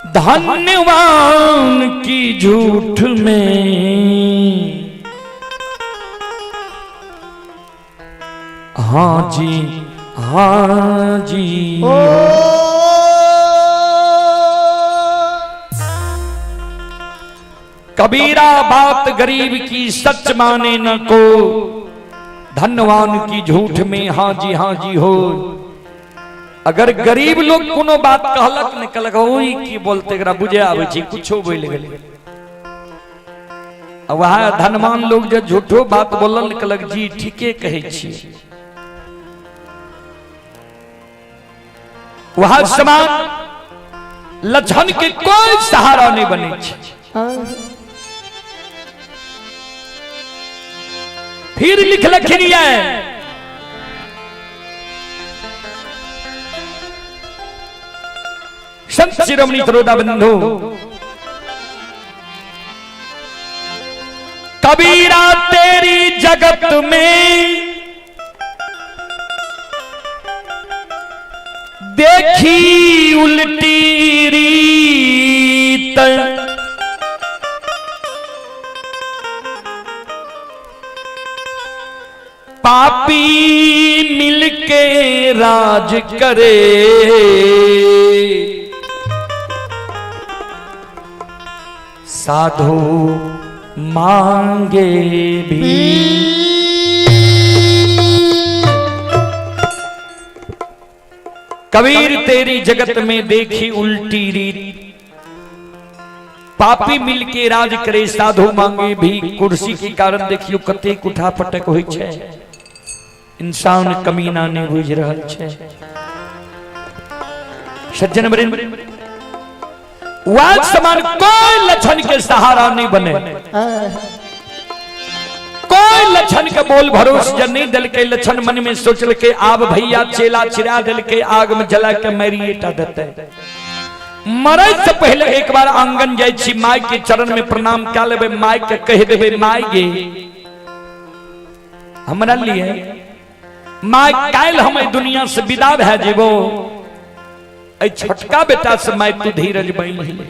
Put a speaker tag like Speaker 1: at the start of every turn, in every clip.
Speaker 1: धन्यवान की झूठ में हाँ जी हाँ जी। कबीरा बात गरीब की सच माने न को, धनवान की झूठ में हाँ जी हाँ जी हो। अगर गरीब लोग कोनो बात कहलक ने कहलक ओई की बोलते, एकरा बुझे आबै छै, कुछो बोल गेलै। आ वएह धनवान लोग जे झूठो बात बोलल ने कहलक जी ठीके कहै छी। वह समान लक्षण के कोई सहारा नहीं बने छै। फिर लिखलखिन ये संत शिरोमणि त्रोदा बंधु, कबीरा तेरी जगत में देखी उल्टी रीत, पापी मिलके राज करे, साधु मांगे भी। कबीर तेरी जगत में देखी उल्टी रीत, पापी मिलके राज करे, साधु मांगे भी। कुर्सी के कारण देखियो कतेक उठा पटक होइ छै, इंसान कमीना नहीं बुझ रहल छै। सज्जन वृंद, वाद समान कोई लक्षण के सहारा नहीं बने, कोई लक्षण के बोल भरोस जब नहीं दिल के। लक्षण मन में सोचल के आब भैया चेला चिरा दिल के, आग में जला के मरिएटा देते, मरे से पहले एक बार आंगन जाय छी, माय के चरण में प्रणाम कए लेबै, माय के कह देबै, माय गे हमरा लिए माय काल्हि हम एहि दुनिया से विदा भए जेबो, एहि छोटका बेटा से माय तू धीरज बनि ले।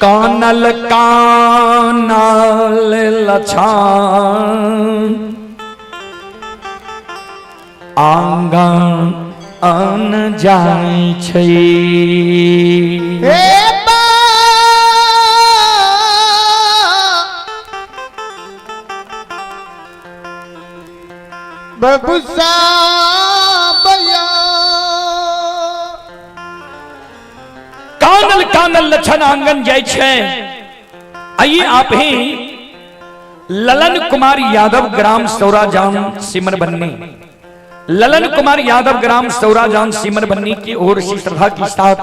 Speaker 1: कानल कानल लछान आंगन अन जाइ छै।
Speaker 2: हे बा बबुसा बया।
Speaker 1: कानल कानल लछन आंगन जाइ छै। आइए आप ही ललन कुमार यादव ग्राम सौराजान सिमर बन्नी, ललन कुमार यादव ग्राम सौराजान सिमर बन्नी की ओर से श्रद्धा के साथ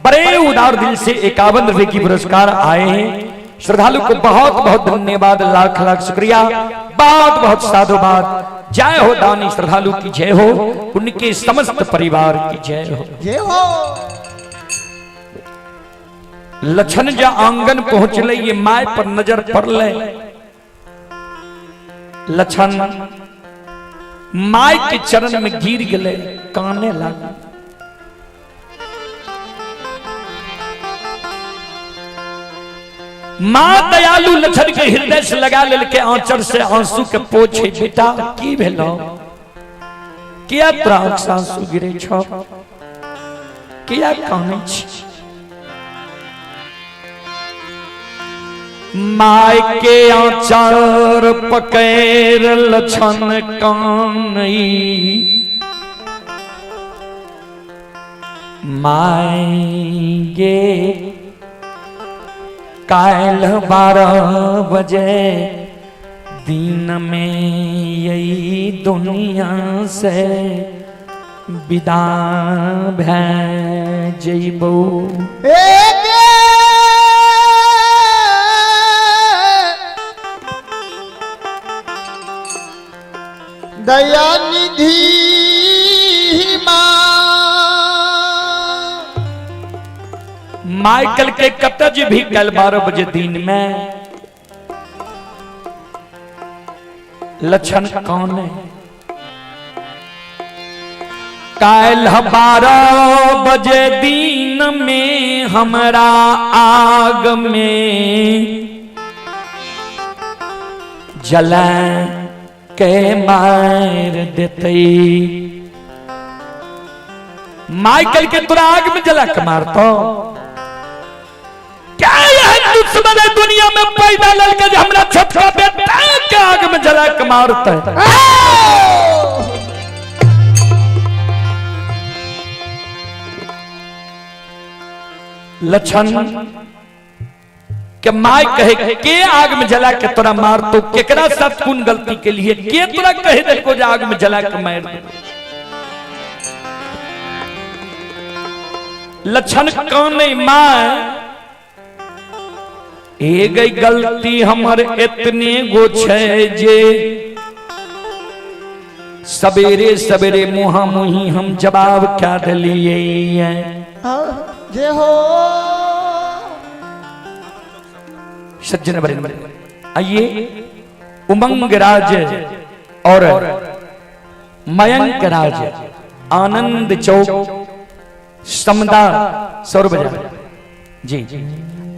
Speaker 1: बड़े उदार दिल से 51 रुपए की पुरस्कार आए हैं। श्रद्धालु को बहुत बहुत धन्यवाद, लाख लाख शुक्रिया, बहुत बहुत साधुवाद। जय हो दानी श्रद्धालु की जय हो, उनके समस्त परिवार की जय हो।
Speaker 2: जय हो।
Speaker 1: लछन जा आंगन पहुंचले, ये my पर नजर पड़ले, लछन my के चरण में गिर गए, काने लगा। मां दयालु लछन के हृदय से लगा लेलके आंचर से आंसू के पोछे, बेटा की भेलो, किया तोरा आंख से आंसू गिरे छो, किया कानै छी? My के आचार पकैर लछन कानई, my गे काल्हि 12 बजे दिन में यही दुनिया से विदा भए जइबो।
Speaker 2: हे गे दया निधि माँ।
Speaker 1: माइकल के कत जी भी कल 12 बजे दिन में लक्षण कौन है? काल्हि 12 बजे दिन में हमरा आग में जला के मार देते। माइकल के तोरा आग में जला के मारतो। क्या यह दुश्मन है दुनिया में पैदा ललके जे हमरा छोटका बेटा के आग में जला के मारते। लक्षण के my कहे के आग में जला के तोरा मार तो केकरा साथ कौन गलती के लिए के तोरा कहे देखो जे आग में जला के मार दे। लक्षण कौन नहीं my A गई गलती हमर इतने गो छै जे सवेरे सवेरे मुहा मुही हम जवाब क्या दिलिए।
Speaker 2: जे हो
Speaker 1: सज्जन वृंद, आइए उमंग राज और मयंक राज आनंद चौक समदा सौर बाजार जी,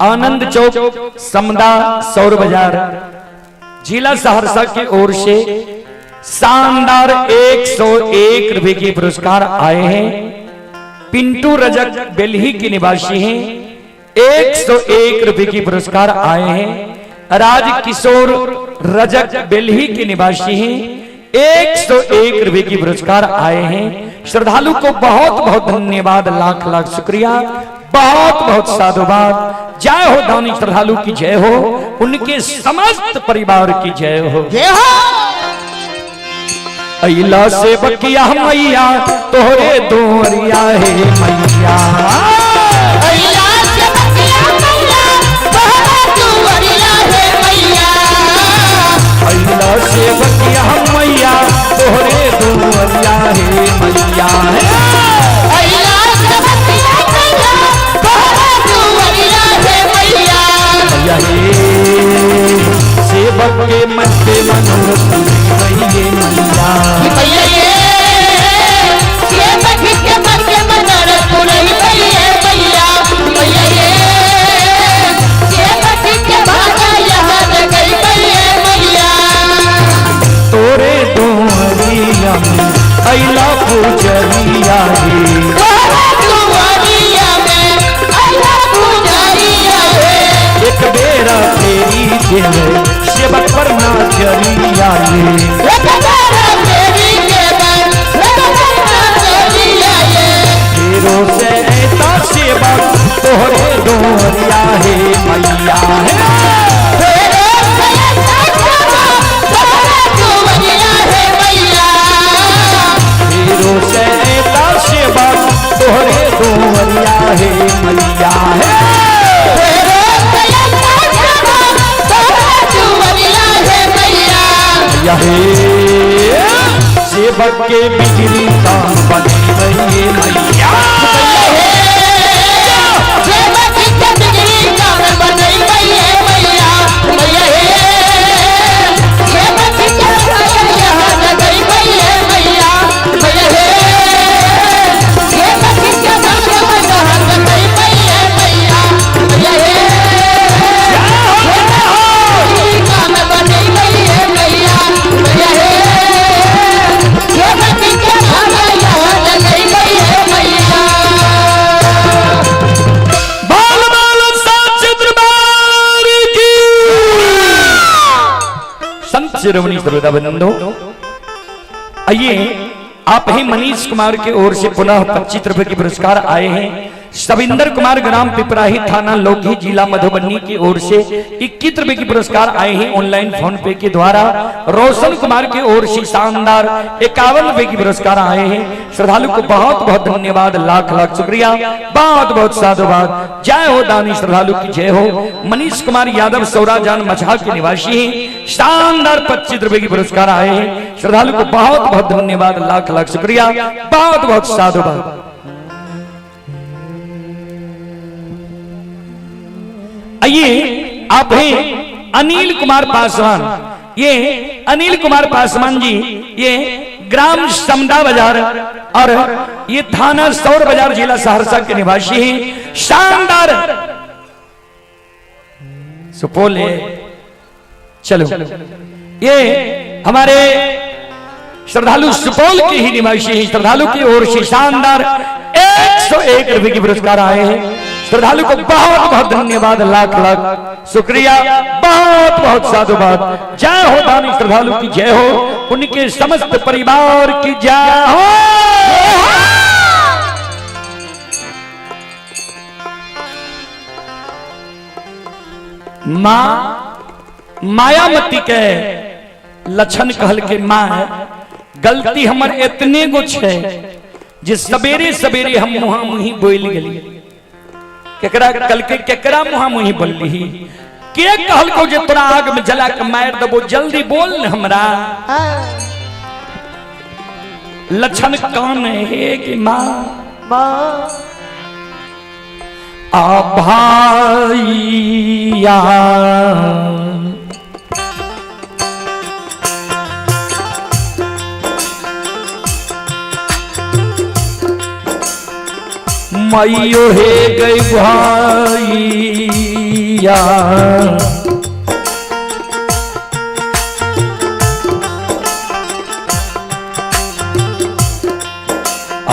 Speaker 1: आनंद चौक समदा सौर बाजार जिला सहरसा की ओर से शानदार 101 रुपए के पुरस्कार आए हैं। पिंटू रजक बेलही के निवासी हैं, 101 रुपए के पुरस्कार आए हैं। राज किशोर रजक बेलही के निवासी हैं, 101 रुपए के पुरस्कार आए हैं। श्रद्धालु को बहुत बहुत धन्यवाद, लाख लाख शुक्रिया, बहुत बहुत साधुवाद। जय हो दानी श्रद्धालु की जय हो, उनके समस्त परिवार की जय हो।
Speaker 2: जय हो।
Speaker 1: अइला से बकिया मैया तोहरे दोरिया हे मैया।
Speaker 2: अइला से बकिया मैया तोहरे दुआरिया हे मैया।
Speaker 1: अइला से बकिया मैया तोहरे दोरिया हे मैया।
Speaker 2: अइला से बकिया मैया तोहरे दुआरिया हे मैया।
Speaker 1: मैया हे सेवक के मन पे मनोरथ मैया मैया।
Speaker 2: मैया ये सेवक के मन के मनोरथ मैया मैया। मैया ये सेवक के भागा यहाँ गई मैया मैया।
Speaker 1: तोरे दुआरिया में अइला पुजरिया हे।
Speaker 2: तोरे दुआरिया में अइला पुजरिया हे।
Speaker 1: एक बेरा तेरी देवे सेवक पर नाचरिया हे।
Speaker 2: एक बेरा तेरी देवे सेवक पर नाचरिया हे।
Speaker 1: तेरो से ऐसा सेवक तोहरे दुआरिया हे मैया हे।
Speaker 2: तेरो से ऐसा सेवक तोहरे दुआरिया हे मैया।
Speaker 1: तेरो से ऐसा सेवक तोहरे दुआरिया हे मैया हे।
Speaker 2: तेरो से ऐसा सेवक तोहरे दुआरिया हे मैया।
Speaker 1: मैया हे सेवक के बिजली काम बने मैया।
Speaker 2: सेवक के बिजली काम बने मैया मैया। मैया हे सेवक के यहाँ गई मैया मैया। मैया हे सेवक के यहाँ गई मैया मैया। मैया हे काम बने मैया मैया। मैया हे सेवक के यहाँ गई मैया मैया।
Speaker 1: बाल बाल साच दरबार की। संत शिरोमणि श्रोता बंधु, आइए आप ही मनीष कुमार के ओर से पुनः 25 रुपए के पुरस्कार आए हैं। सविंदर कुमार ग्राम पिपराही थाना लोधी जिला मधुबनी की ओर से 21 रुपए के पुरस्कार आए हैं ऑनलाइन फोन पे के द्वारा। रोशन कुमार की ओर से शानदार 51 रुपए के पुरस्कार आए हैं। श्रद्धालु को बहुत बहुत धन्यवाद, लाख लाख शुक्रिया, बहुत बहुत साधुवाद। जय हो दानी श्रद्धालु की जय हो। मनीष कुमार यादव सौराजान मझा के निवासी हैं, शानदार 25 रुपए के पुरस्कार आए हैं। श्रद्धालु को बहुत बहुत धन्यवाद, लाख लाख शुक्रिया, बहुत बहुत साधुवाद। आइए आप हैं अनिल कुमार पासवान, ये अनिल कुमार पासवान जी ये ग्राम समदा बाजार और ये थाना सौर बाजार जिला सहरसा के निवासी हैं। शानदार सुपौल है। चलो ये हमारे श्रद्धालु सुपौल के ही निवासी हैं। श्रद्धालु की ओर से शानदार 101 रुपए की पुरस्कार आए हैं। श्रद्धालु को बहुत बहुत धन्यवाद, लाख लाख शुक्रिया, बहुत बहुत साधुवाद। जय हो दानी श्रद्धालु की जय हो, उनके समस्त परिवार की जय हो। मां मायामती के लक्षण कहल के मां गलती हमर इतने गो छे जे सवेरे सवेरे हम मुहा मुही बोल गेली। केकरा कल के केकरा मुहा मुही बोलली? के कहल को जे तोरा आग में जला के मार देबो, जल्दी बोल न हमरा। लक्षण कौन है कि मां आ भाइया मैयो हे गई भाइया,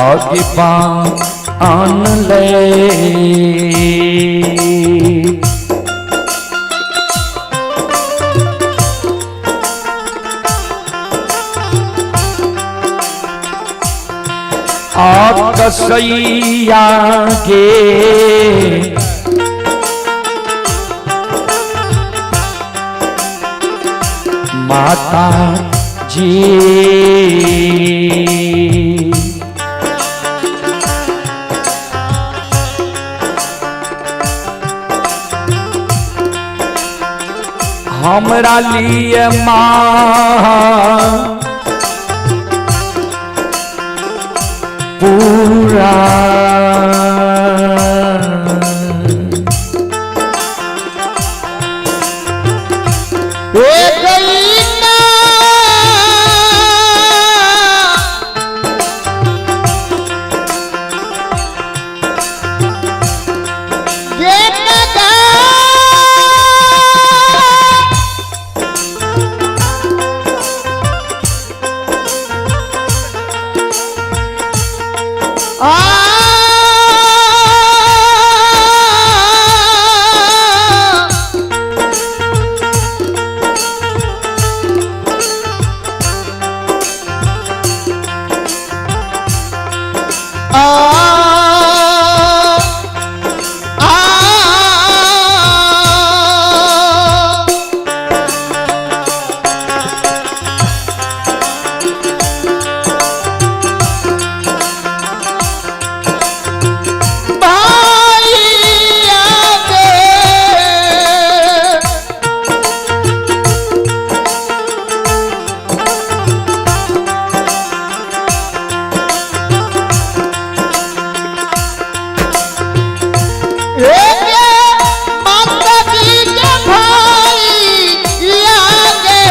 Speaker 1: आगे पान ले कसैया के माता जी हमरा लिए माँ पूरा
Speaker 2: ए गई ना ये नगा आ आ आ भाइया के माता जी के भाई आगे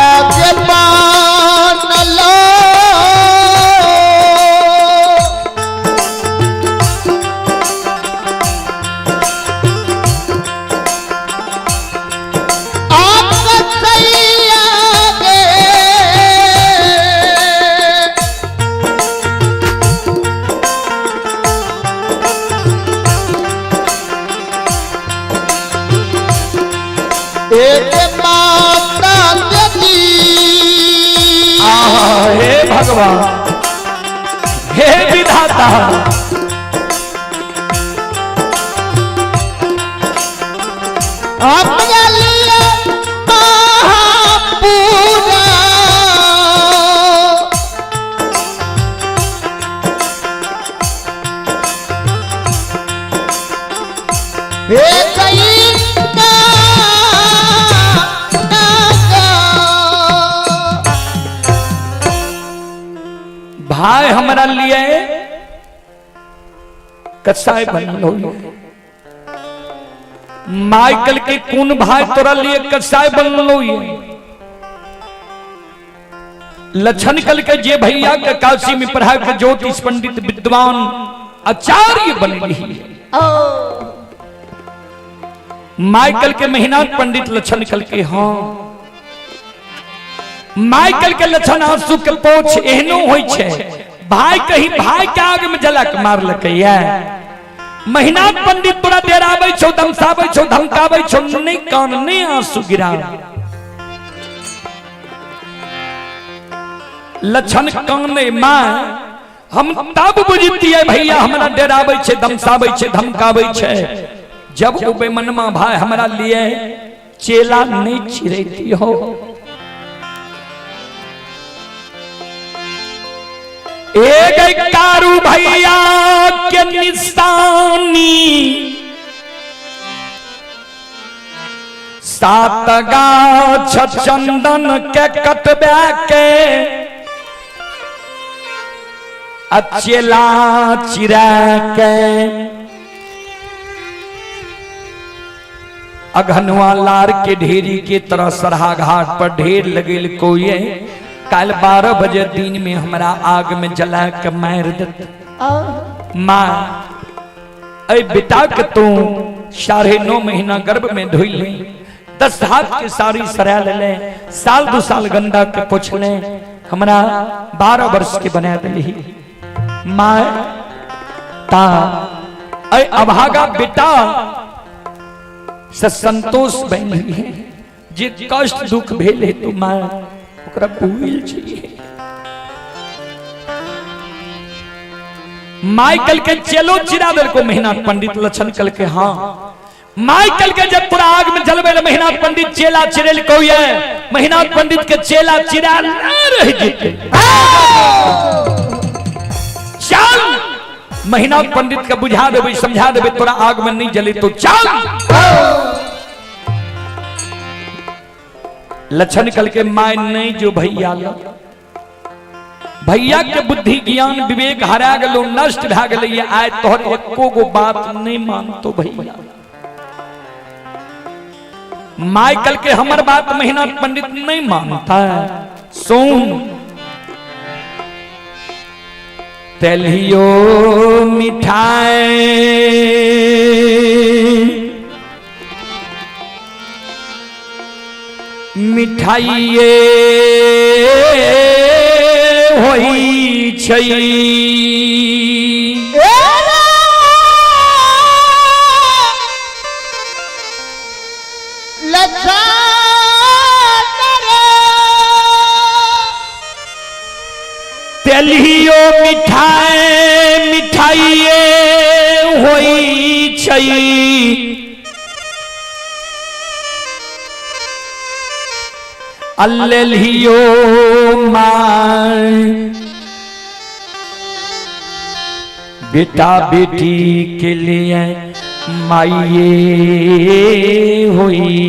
Speaker 2: आगे मान लो आप सैया गे एक माता जी
Speaker 1: आहा, हे भगवान, हे विधाता,
Speaker 2: अपने लिए महापूरा हे गई ना, ना गा।
Speaker 1: भाई हमरा लिए कसाई बनलो। माइकल के कोन भाई तोरा लिए कसाई बनलो ये? लक्षण कल के जे भैया के काशी में पढ़ा के ज्योतिष पंडित विद्वान आचार्य बन गई। माइकल के महिनाथ पंडित लक्षण कल के हाँ। माइकल के लक्षण आंसू के पोछ एहनो होई छे भाई कहीं भाई के आग में जला के मारलकै। महिनाथ पंडित तोरा डेराबै छौ, धमसाबै छौ, धमकाबै छौ, नहीं कान नहीं आंसू गिरा। लक्षण कान मां हम तब बुझतिए भैया हमरा डेराबै छे, धमसाबै छे, धमकाबै छे, जब ओ बेमनमा भाई हमरा लिए चेला नहीं चिरैती हो। एक कारू भैया के निशानी सात गाछ चंदन के कटबा के अचेला चिरा के अघनुआ लार के ढेरी के तरह सरहा घाट पर ढेर लगेल कोई काल 12 बजे दिन में हमरा आग में जला के मार देत। माँ अरे बेटा के तू 9.5 महीना गर्भ में धोई ले, 10 हाथ के साड़ी सरा ले ले, साल 2 साल गंदा के पोछ ले, हमरा 12 वर्ष के बना दिली। माँ ता अरे अभागा बेटा से संतोष बन है जे कष्ट दुख भेल है तो माँ ओकरा भूल चाहिए। माइकल के चलो चिरा दल को मेहनाथ पंडित लक्षण कल के हाँ। माइकल के जब पूरा आग में जलवे ले मेहनाथ पंडित चेला चिरेल को ये मेहनाथ पंडित के चेला चिरा न रह जेते। चल मेहनाथ पंडित के बुझा देबे, समझा देबे, तोरा आग में नहीं जले तो चल। लक्षण कल के my नहीं जो भैया भैया के बुद्धि ज्ञान विवेक हरा गेलो, नष्ट भए गेलै, आय तोहर एको गो बात नहीं मानतो भैया। माइकल के हमर बात मेहनाथ पंडित नहीं मानता। सुन तेलियो मिठाई मिठाइये होई छै तेलियो मिठाई मिठाइये होई छै अल्लियो my बेटा बेटी के लिए माइये होई।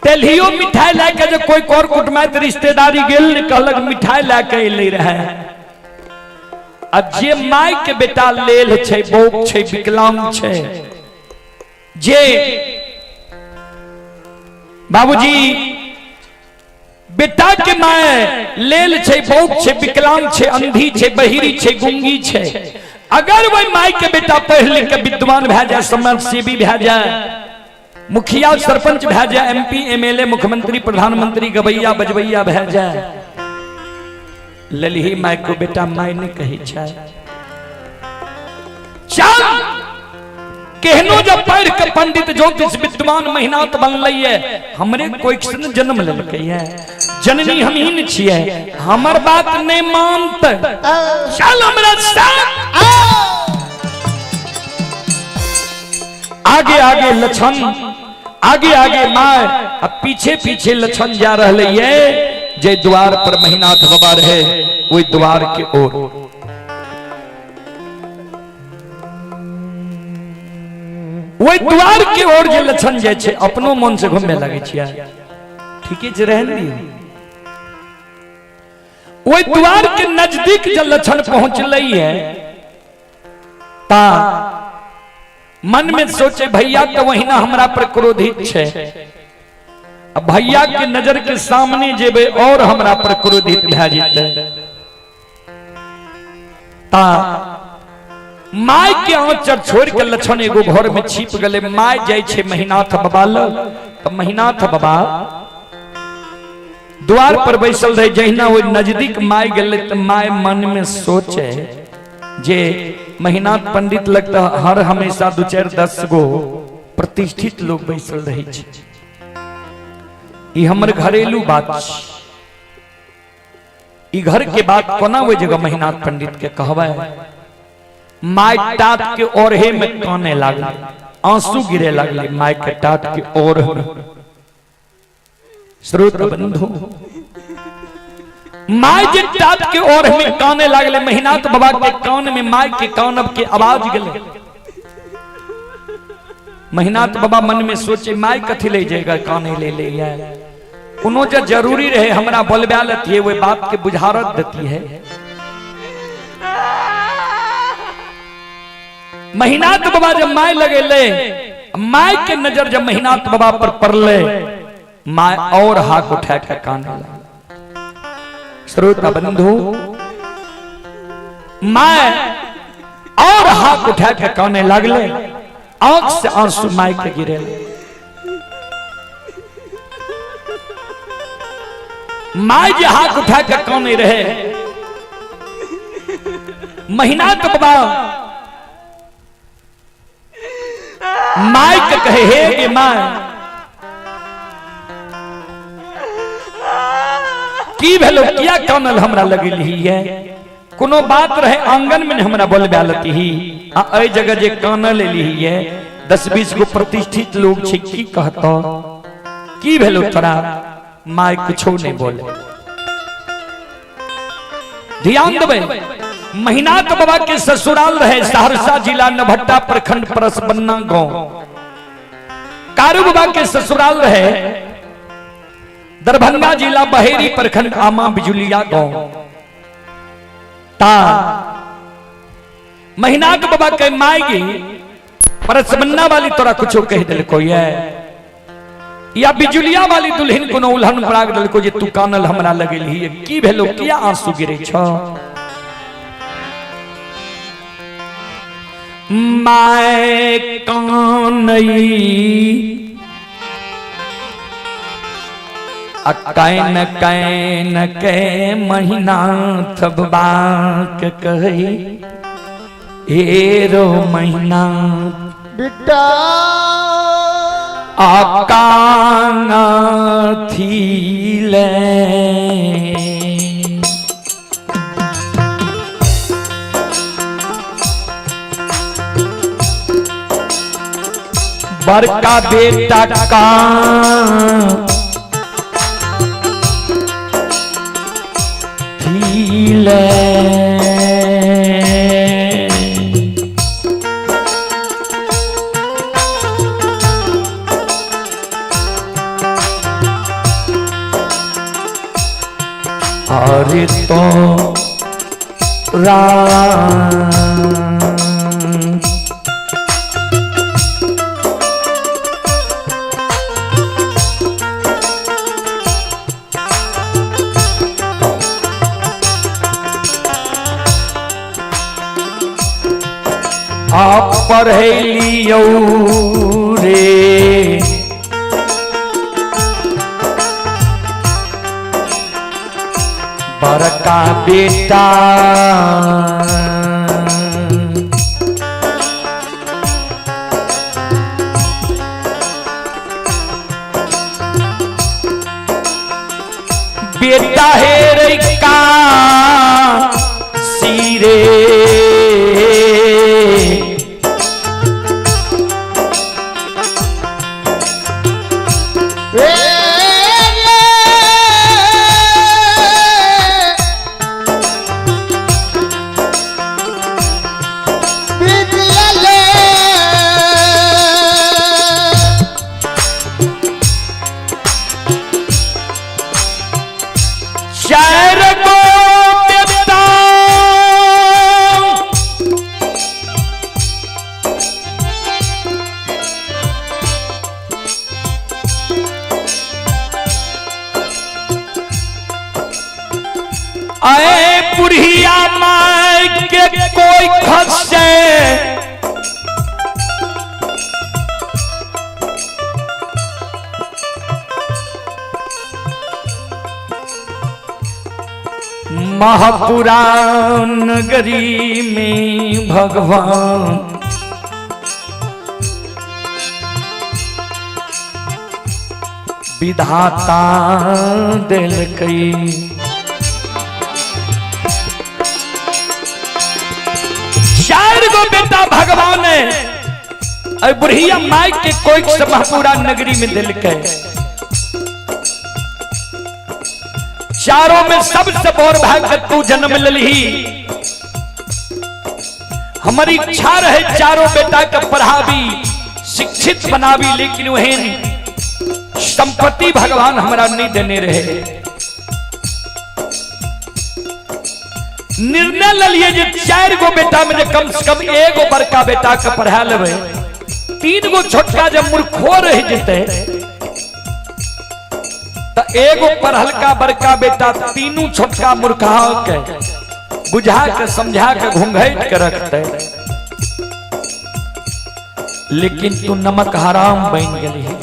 Speaker 1: तेलियो मिठाई लाके जो कोई कर कुटमाइत रिश्तेदारी गेल कहलक मिठाई लाके अइले रहे। आ जे my के बेटा लेल छै, बौक छै, विकलांग छै, जे बाबूजी बेटा के my लेल छै, बौक छै, विकलांग छै, अंधी छै, बहिरी छै, गुंगी छै, अगर वही my के बेटा पढ़ लिख के विद्वान भए जाए, समाज सेवी भए जाए, मुखिया सरपंच भए जाए, एमपी एमएलए मुख्यमंत्री प्रधानमंत्री गवैया बजबैया भए जाए, ललही my को बेटा my नहीं कहे छै। चल केहनो जब पढ़ के पंडित ज्योतिष विद्वान मेहनत बनलै है, हमरे कोई से जन्म लेलकै है, जननी हम ही न छियै, हमर बात नहीं मानत, चल हमरा साथ। आगे आगे लक्षण, आगे आगे my, अब पीछे पीछे लक्षण जा रहे है। जे द्वार पर महिनाथ बाबा रहे वही द्वार के ओर। वही द्वार के ओर जे लक्षण जाय छै अपनो मन से घूमे लगे छियै, ठीके छै, रहन दियौ। वही द्वार के नजदीक जे लक्षण पहुंचलै है ता मन में सोचे भैया तो वही ना हमरा पर क्रोधित छे, अब भैया के नजर के सामने जेबे और हमरा पर क्रोधित भए जेतै। ता my के आंचर छोड़ के लक्षण एगो घर में छिप गले। My जाय छे महिनाथ बाबा लग, त महिनाथ बाबा द्वार पर बैसल रहे। जहिना वो नजदीक my गेले त my मन में सोचे जे महिनाथ पंडित लगता हर हमेशा 2 4 10 गो प्रतिष्ठित लोग बैसल रहे छे, ई हमर घरेलू बात छे, ई घर के बात कोना ओहि जगह महिनाथ पंडित के कहबै। My टाट के ओरहे में काने लागले, आंसू गिरे लागले my के टाट के ओर में। श्रोत बंधु, my जे टाट के ओर में काने लागले, महिनाथ बाबा के कान में my के कानब के आवाज गेले। महिनाथ बाबा मन में सोचे my कथी ले जाएगा काने ले ले, कोनो जे जरूरी रहे हमरा बोलबा लेती है, वही बात के बुझारत देती है। महिनाथ बाबा जब my लगे ले, my के नजर जब महिनाथ बाबा पर पड़ले, my और हाथ उठा के काने लगे। श्रोता बंधु, my और हाथ उठा के काने लागले, आंख से आंसू my के गिरे। My जे हाथ उठा के काने रहे, महिनाथ बाबा my के कहे, हे गे my, की भेलो, किया कानल हमरा लगेली है, कोनो बात रहे आंगन में हमरा बोलबा लती ही, आ एहि जगह जे कानल एली है 10-20 गो प्रतिष्ठित लोग छे, की कहतो, की भेलो तोरा? My कुछो नहीं बोले। ध्यान देबै, महिनाथ बाबा के ससुराल रहे सहरसा जिला नभट्टा प्रखंड परसबन्ना गांव। कारू बाबा के ससुराल रहे दरभंगा जिला बहेरी प्रखंड आमा बिजुलिया गांव। ता महिनाथ बाबा के my गी परसबन्ना वाली तोरा कुछो कह दिलको ये, या बिजुलिया वाली दुल्हन कोनो उल्हन पराग दिलको जे तू कानल हमरा लगेली, की भेलो, किया आंसू गिरे छ? My कानई आ can can के महिनाथ बाबा के कही, एरो महिनाथ
Speaker 2: बेटा
Speaker 1: आकाना थीले। बड़का बेटा का थीले, और तो राम आप पढ़े लियो रे बड़का बेटा, बेटा हे रे का सिरे, चार गो आए बुढ़िया माय के कोई खसे महापुराण नगरी में भगवान विधाता दिलकई। चार गो बेटा भगवान है और बुढ़िया माई के कोई से महापुरा नगरी में दिलकई। चारों में सबसे बड़ भाग्य तू जन्म ललही। हमारी इच्छा रहे चारों बेटा के पढ़ाबी, शिक्षित बनाबी, लेकिन वही संपत्ति भगवान हमरा नहीं देने रहे। निर्णय ललिए जे चार गो बेटा में जे कम से कम एगो बड़का बेटा के पढ़ा लेबै, तीन गो छोटका जब मूर्खो रह जेतै तो एगो पढ़लका बड़का बेटा तीनू छोटका मूर्खा के बुझा के समझा के घूंघट के रखते। लेकिन तू नमक हराम बन गेली है।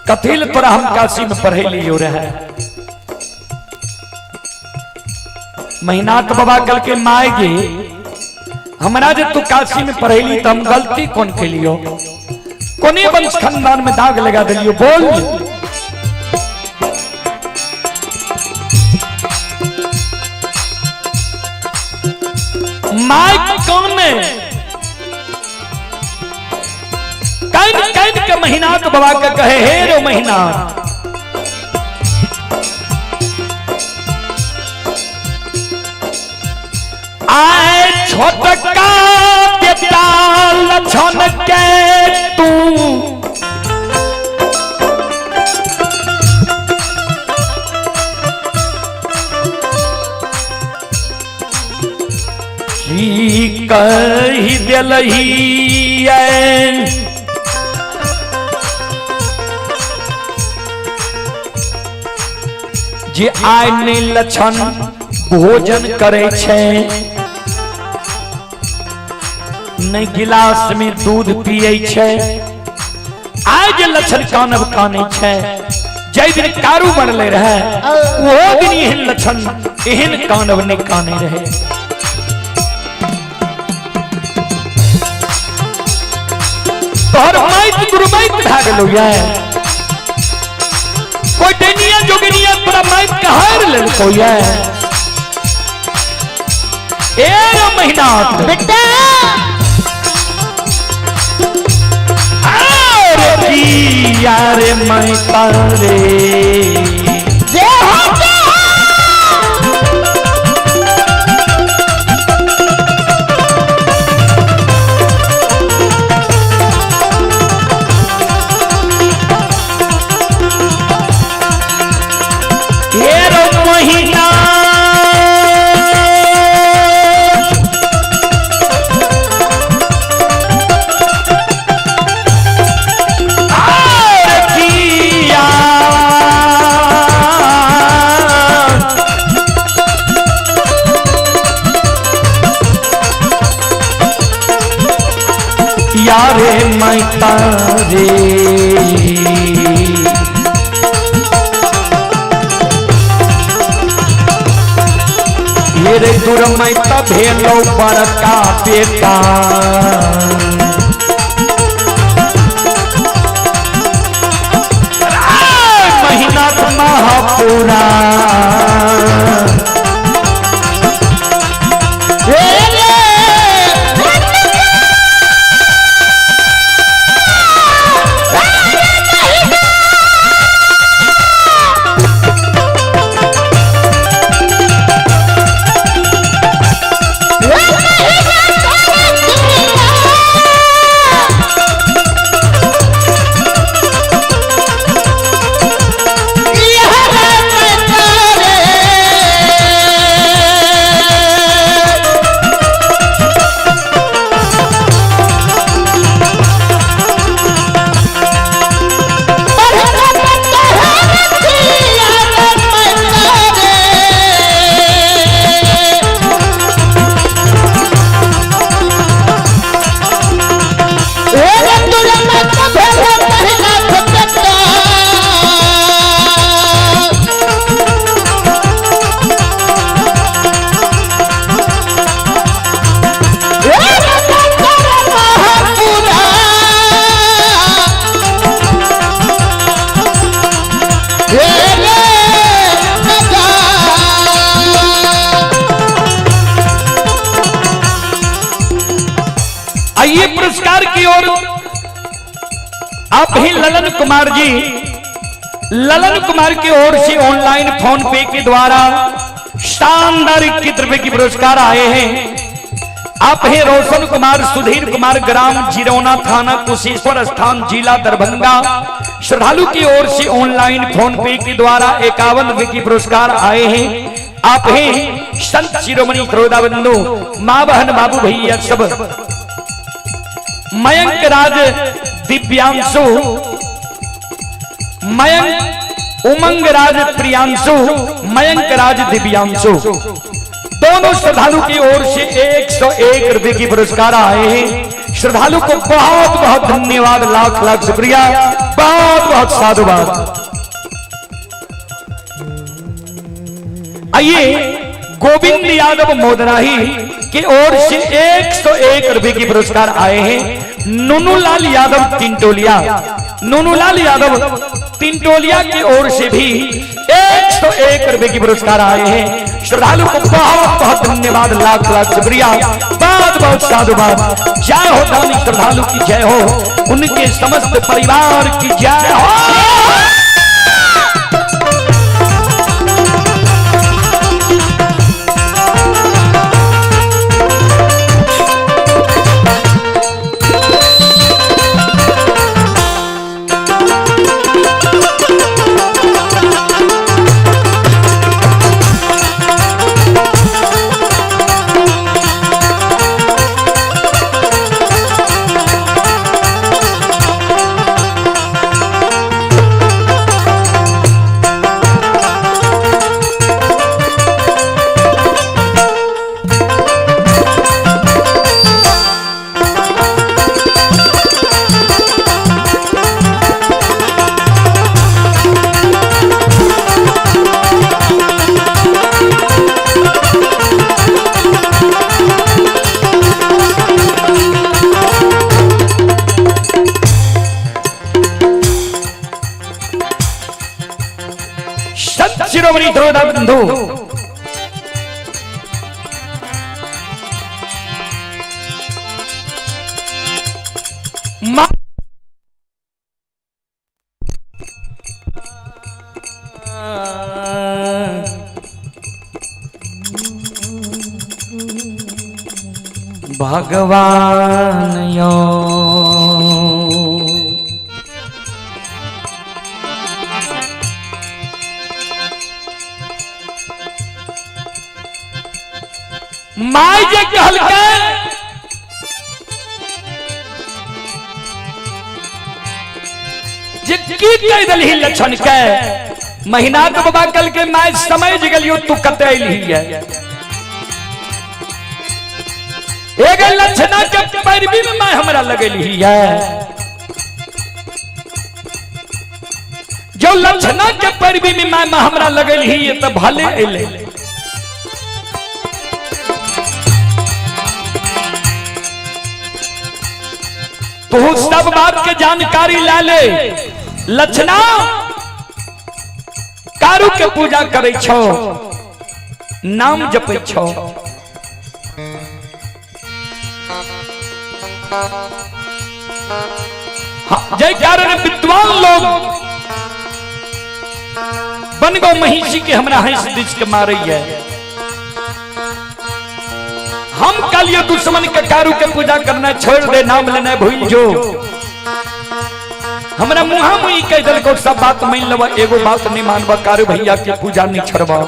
Speaker 1: कथिल तोरा हम काशी में पढ़े लियो रहे। महीनाथ बाबा कल के माय गे हमरा जे तू काशी में पढ़ेली तो हम गलती कौन केलियो, कोने वंश खानदान में दाग लगा दिलियो? बोल। My कौन है? Can can के महीनाथ बाबा के कहे हे रो महीनाथ, आए छोटका बेटा लछन के तू की कही दिलही जे आय नहीं लछन भोजन करे छै, नहीं गिलास में दूध पिए छै। आय जे लछन कानब काने छै, जै दिन कारू बनले रहे वो दिन एहन लछन एहन कानब नहीं काने रहे। तोहर माइत गुरुमाइत भए गेलौ ये, कोई डैनिया जोगिनिया तोरा माइत के हार लेलकौ ये। ए रे महीनाथ
Speaker 2: बेटा
Speaker 1: यारे मैं तारे
Speaker 2: जय हो जय हो।
Speaker 1: हे रो महीना यारे मैं तारे ये दूर मैं भेलो बड़का बेटा। महीना महापुरा आइए पुरस्कार की ओर आप ही ललन कुमार जी, ललन कुमार की ओर से ऑनलाइन फोन पे के द्वारा शानदार 21 रुपए की पुरस्कार आए हैं। आप हैं रोशन कुमार सुधीर कुमार, ग्राम जिरौना, थाना कुशेश्वर स्थान, जिला दरभंगा। श्रद्धालु की ओर से ऑनलाइन फोन पे के द्वारा 51 रुपए की पुरस्कार आए हैं। आप हैं संत शिरोमणि श्रोता बंधु, माँ बहन बाबू भैया सब, मयंक राज दिव्यांशु, मयंक उमंग राज प्रियांशु, मयंक राज दिव्यांशु, दोनों श्रद्धालु की ओर से 101 रुपए की पुरस्कार आए हैं। श्रद्धालु को बहुत बहुत धन्यवाद, लाख लाख शुक्रिया, बहुत बहुत साधुवाद। आइए गोविंद यादव मोदराही की ओर से 101 रुपए की पुरस्कार आए हैं। नुनूलाल यादव तिंटोलिया, नुनूलाल यादव तिंटोलिया की ओर से भी 101 रुपए की पुरस्कार आए हैं। श्रद्धालु को बहुत बहुत धन्यवाद, लाख लाख शुक्रिया, बहुत बहुत साधुवाद। जय हो दानी श्रद्धालु की जय हो, उनके समस्त परिवार की जय हो। संत शिरोमणि श्रोता बंधु, भगवान यो my जे कहलकै जे की कह दलही लक्षण के, महीना तो बाबा कल के my समझ गेलियो तू कते अइलही है। एक लक्षणा के पैरवी में my हमरा लगेली है, जो लक्षणा के पैरवी में my हमरा लगेली है तो भले अइले। तू सब बात के जानकारी ला ले। लक्षणा कारू के पूजा करे छो, नाम जपे छो, जय कारण विद्वान लोग बन गो महिषी के हमरा हंस this के मारे है। हम कल ये दुश्मन के कारू के पूजा करना छोड़ दे, नाम लेना भूल जो। हमरा मुहा मुही कह दल को सब बात मान लेबा, एगो बात नहीं मानबा, कारू भैया के पूजा नहीं छोड़बा।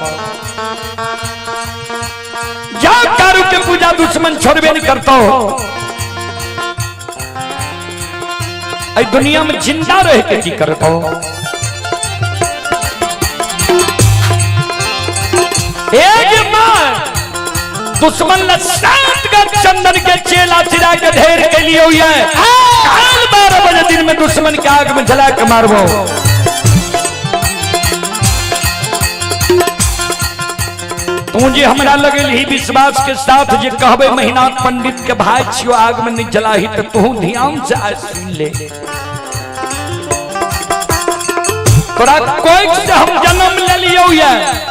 Speaker 1: जा कारू के पूजा दुश्मन छोड़बे नहीं करतो, ऐ दुनिया में जिंदा रह के की करतो। एक बार दुश्मन ने 7 गज चंदन के चेला चिरा के ढेर के लिए हुई है, काल 12 बजे दिन में दुश्मन के आग में जला के मारबो। तू जे हमरा लगल ही विश्वास के साथ जे कहबे महीना पंडित के भाई छियो आग में नहीं जलाही, तो तू ध्यान से आज सुन ले। तोरा कोई से हम जन्म ले लियो है,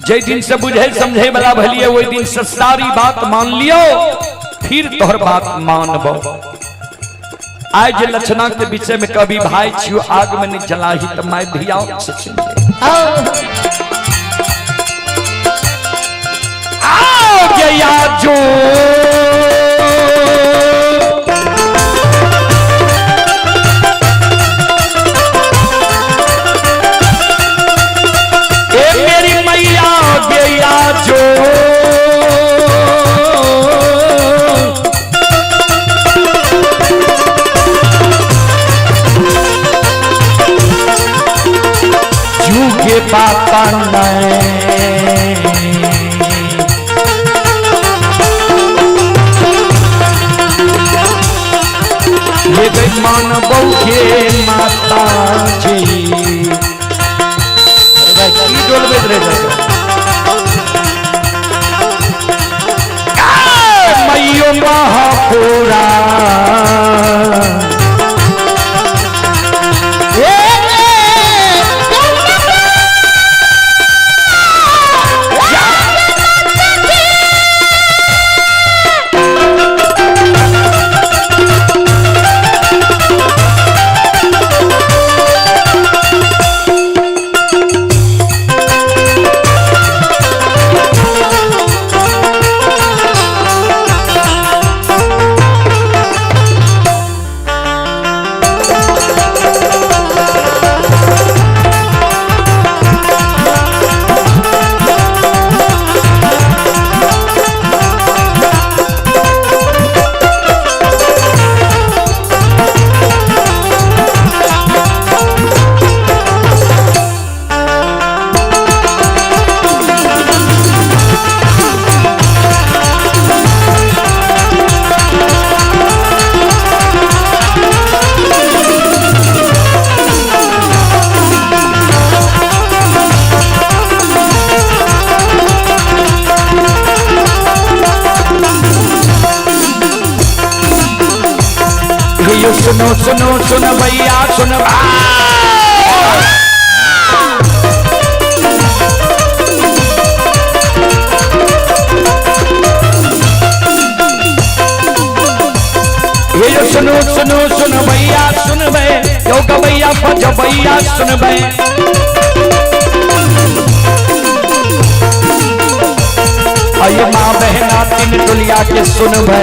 Speaker 1: जे दिन से बुझे समझे वाला भलिए वही दिन से सारी बात मान लियो, फिर तोहर बात मानबो। आज जे लक्षणा के विषय में कभी भाई छियो आग में नहीं जलाही त my धिया से छीन ले। आओ गया जो ए मेरी मैया गया जो झूठे बाता नहीं ये गई मान बहू माता जी। अरे भाई की डोलबैत रहे जाके? मैयो महापुरा यो सुनो सुनो सुन भैया सुन। ये सुनो सुनो सुन भैया सुन बे यो गवैया फज भैया सुन बे। आइए माँ बहना तीन टुलिया के सुन बे।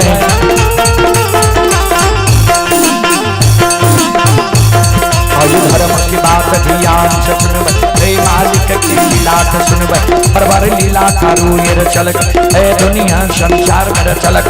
Speaker 1: धर्म की बात ध्यान से सुनबै, रे मालिक की लीला के सुनबै, परवर लीला थारू ये चलक ए दुनिया संसार में चलक।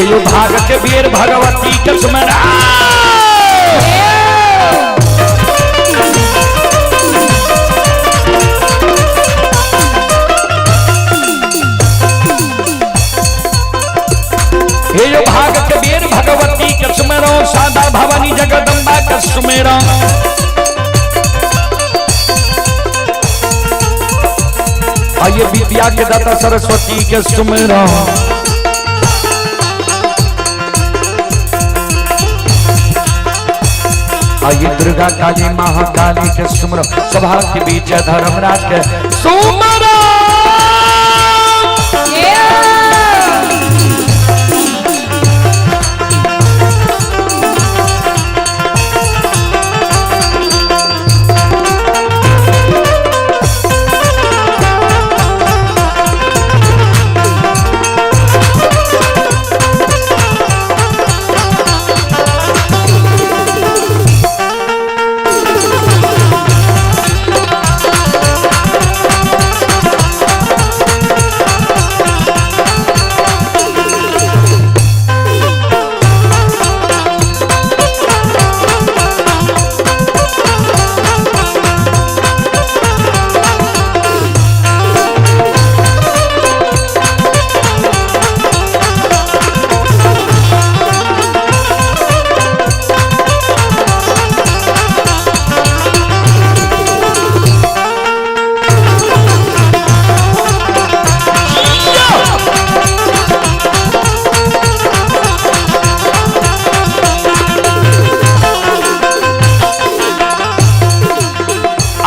Speaker 1: ये भाग के वीर भगवती के सुमरा। ये भाग के वीर भगवती के सुमरो, सादा भवानी जगदम्बा के सुमेरो। आइए विद्या के दाता सरस्वती के सुमेरो। आइए दुर्गा काली महाकाली के सुमरो, सभा के बीच धर्मराज के सुमरो।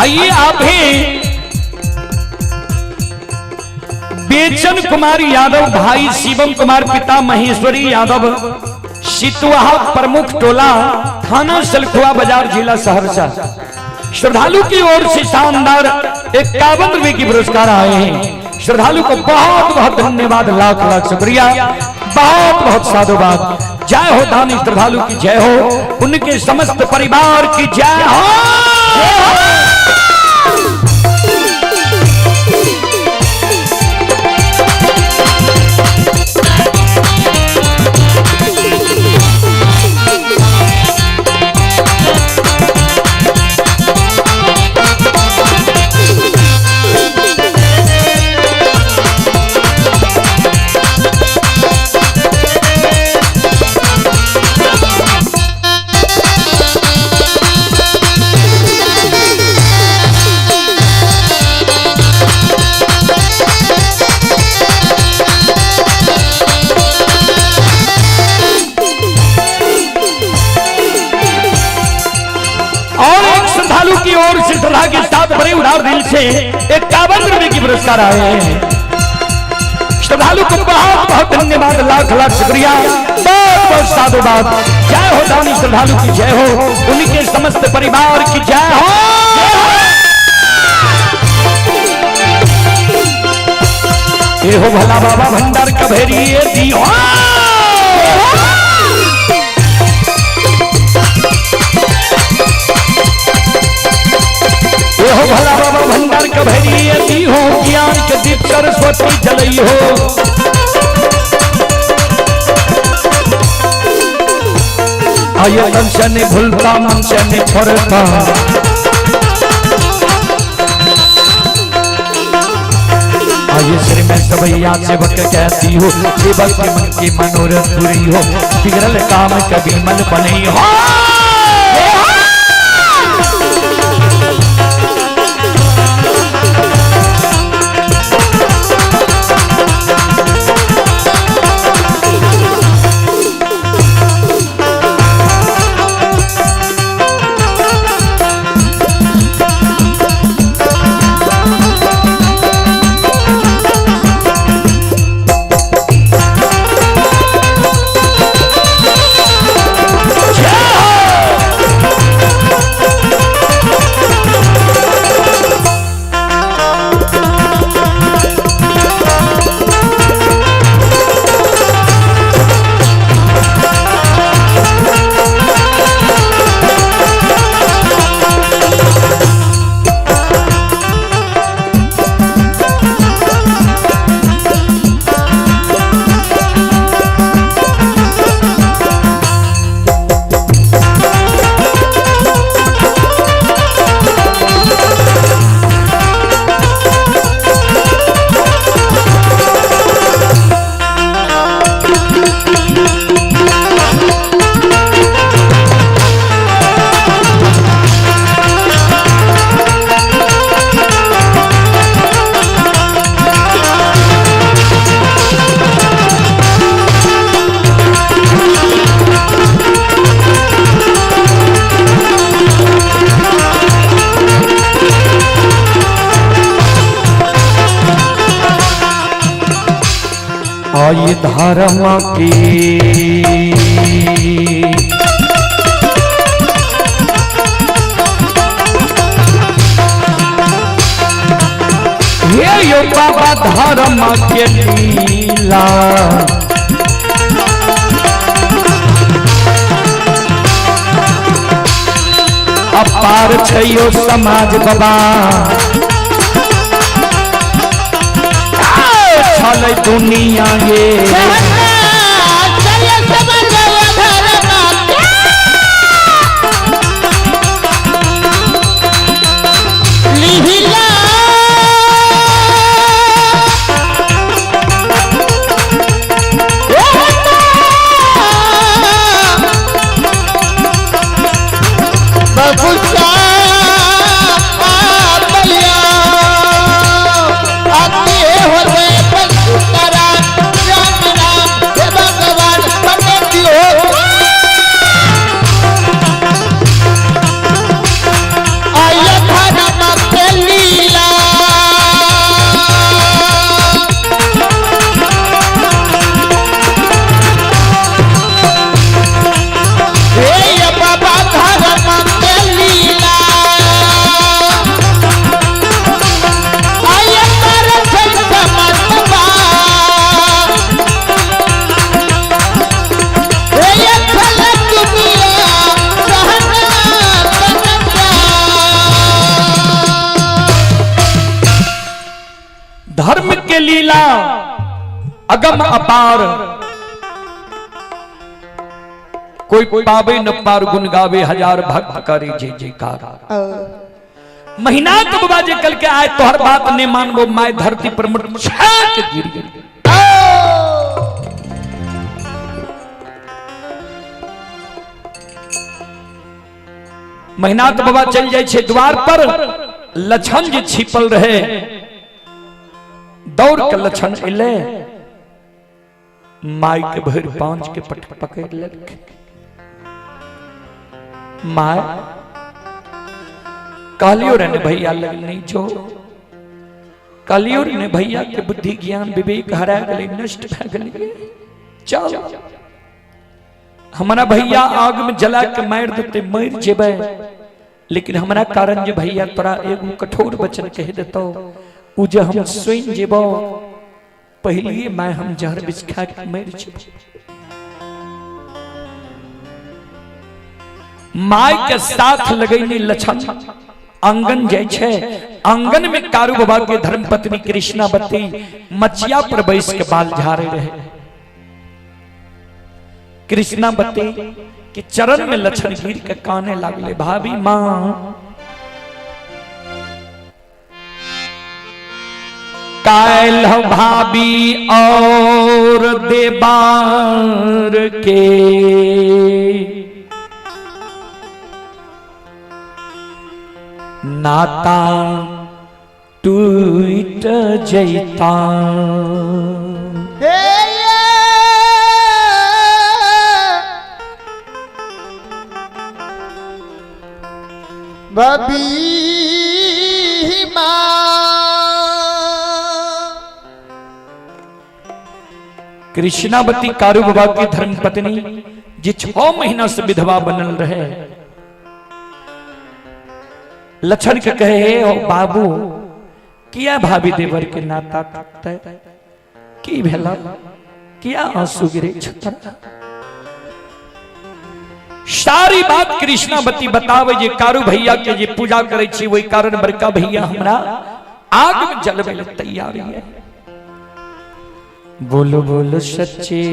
Speaker 1: आइए आप ही बेचन कुमार यादव भाई शिवम कुमार पिता महेश्वरी यादव सितुआहा प्रमुख टोला थाना सलखुआ बाजार जिला सहरसा श्रद्धालु की ओर से शानदार 51 रुपए की पुरस्कार आए हैं। श्रद्धालु को बहुत बहुत धन्यवाद, लाख लाख शुक्रिया, बहुत बहुत साधुवाद। जय हो दानी श्रद्धालु की जय हो, उनके समस्त परिवार की जय हो। और एक श्रद्धालु की ओर से श्रद्धा के साथ बड़े उदार दिल से 51 रुपए की पुरस्कार आए हैं। श्रद्धालु को बहुत बहुत धन्यवाद, लाख लाख शुक्रिया, बहुत बहुत साधुवाद। जय हो दानी श्रद्धालु की जय हो, उनके समस्त परिवार की जय हो। ये हो भला बाबा भंडार कभेरी ये दी हो। ये हो भला बाबा भंडार कभेरी ये दी हो, ज्ञान के दीप सरस्वती जलई हो। आये तन से नहीं भूलता मन से नहीं छोड़ता, आये श्री में सबैया सेवक कहती हो, सेवक के मन की मनोरथ पूरी हो, बिगड़ल काम कभी मन बनी हो। आई धर्म की हे यो बाबा धर्म के लीला, अपार छयो समाज बाबा, छल दुनिया ये
Speaker 2: राम राम।
Speaker 1: लीला अगम अपार, कोई पावे न पार, गुण गावे हजार, भक्त करे जय जयकार। महिनाथ बाबा जे कल के आए तोहर बात नहीं मानबो, my धरती पर मुर्छा के गिर गेल। महिनाथ बाबा चल जाए छे द्वार पर, लछन जे छिपल रहे, दौड़ के लछन एले, माई के भरि पांच के पट पकड़ लेलक। My कहलियो रे ने भैया लग नहीं जो, कहलियो रे ने भैया के बुद्धि ज्ञान विवेक हरा गेलै, नष्ट भए गेलै। चल हमारा भैया आग में जला के मार देते, मर जेबै, लेकिन हमरा कारण जे भैया तोरा एगो कठोर वचन कह देतो, उ जे हम सुन जेबो, पहलिए मैं हम जहर विष खा के मर जेबो। My के साथ लगैनी लछन आंगन जाय छै। आंगन में कारू बाबा के धर्मपत्नी कृष्णावती मचिया पर बैस के बाल झाड़े रहे। कृष्णावती के चरण में लछन गिर के काने लागले, भाभी मां कायल भाभी और देबार के नाता टूट जैता।
Speaker 2: हे ये बबी माँ।
Speaker 1: कृष्णावती कारू बाबा की धर्मपत्नी जे 6 महीना से विधवा बनल रहे, लक्षण के कहे, हे ओ बाबू, किया भाभी देवर के नाता टूटते, की भेला, किया आंसू गिरे छतरा। सारी बात कृष्णावती बतावे जे कारू भैया के जे पूजा करे छी, वही कारण बड़का भैया हमरा आग में जलवे ले तैयार है। बोलो बोलो सच्चे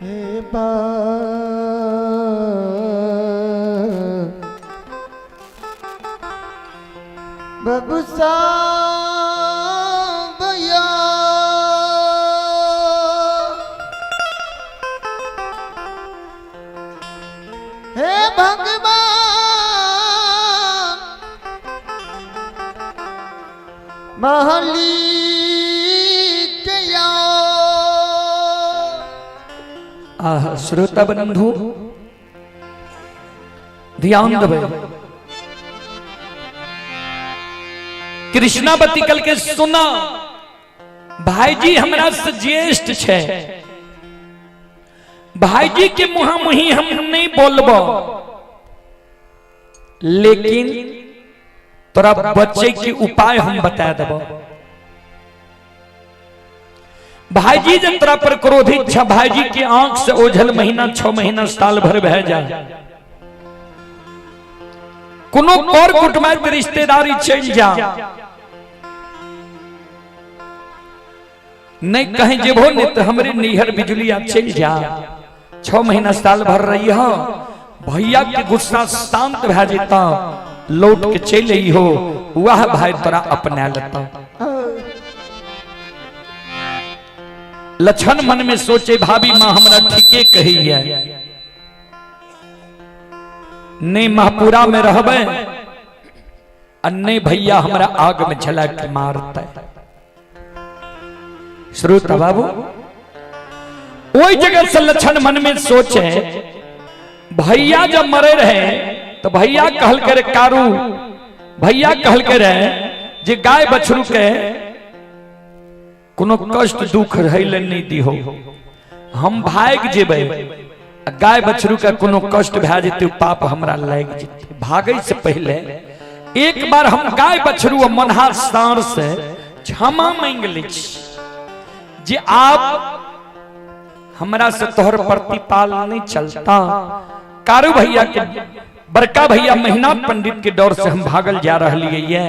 Speaker 2: हे बबुसा भैया, हे भगवान महली के।
Speaker 1: आह श्रोता बंधु ध्यान देबै। कृष्णावती कल के सुना, भाईजी हमरा से ज्येष्ठ छै, भाईजी के मुहा मुही हम नहीं बोलबो, लेकिन तोरा बचे के उपाय हम बता देबो। भाईजी जब तोरा पर क्रोधित छ, भाईजी के आंख से ओझल महीना 6 महीना साल भर भय जाए, कोनो कर कुटुम्ब रिश्तेदारी चल जा, नहीं कहीं जेबो नहीं तो हमरे नैहर बिजुलिया चल जा, 6 महीना साल भर रही हो, भैया के गुस्सा शांत भए जेता, लौट के चल आई हो, वह भाई तोरा अपना लेता। लक्षण मन में सोचे, भाभी मां हमरा ठीके कही है, नहीं महपुरा में रहबे आ नहीं भैया हमरा आग में जला के मारता। श्रोता बाबू वही जगह से लक्षण मन में सोचे, भैया जब मरे रहे तो भैया कहल करे कारू, भैया कहल के रहे जे गाय बछरू के कोनो कष्ट दुख रहे ले नहीं दिहो, हम भाग जेबै, गाय बछरू के कोनो कष्ट भए जेतै पाप हमरा लागि जेतै। भागै से पहले एक बार हम गाय बछरू आ मनहार साँढ़ से क्षमा मांगि लै छी जे आप हमरा से तोहर प्रतिपाल नहीं चलता। कारू भैया के बड़का भैया महिनाथ पंडित के डर से हम भागल जा रही ये।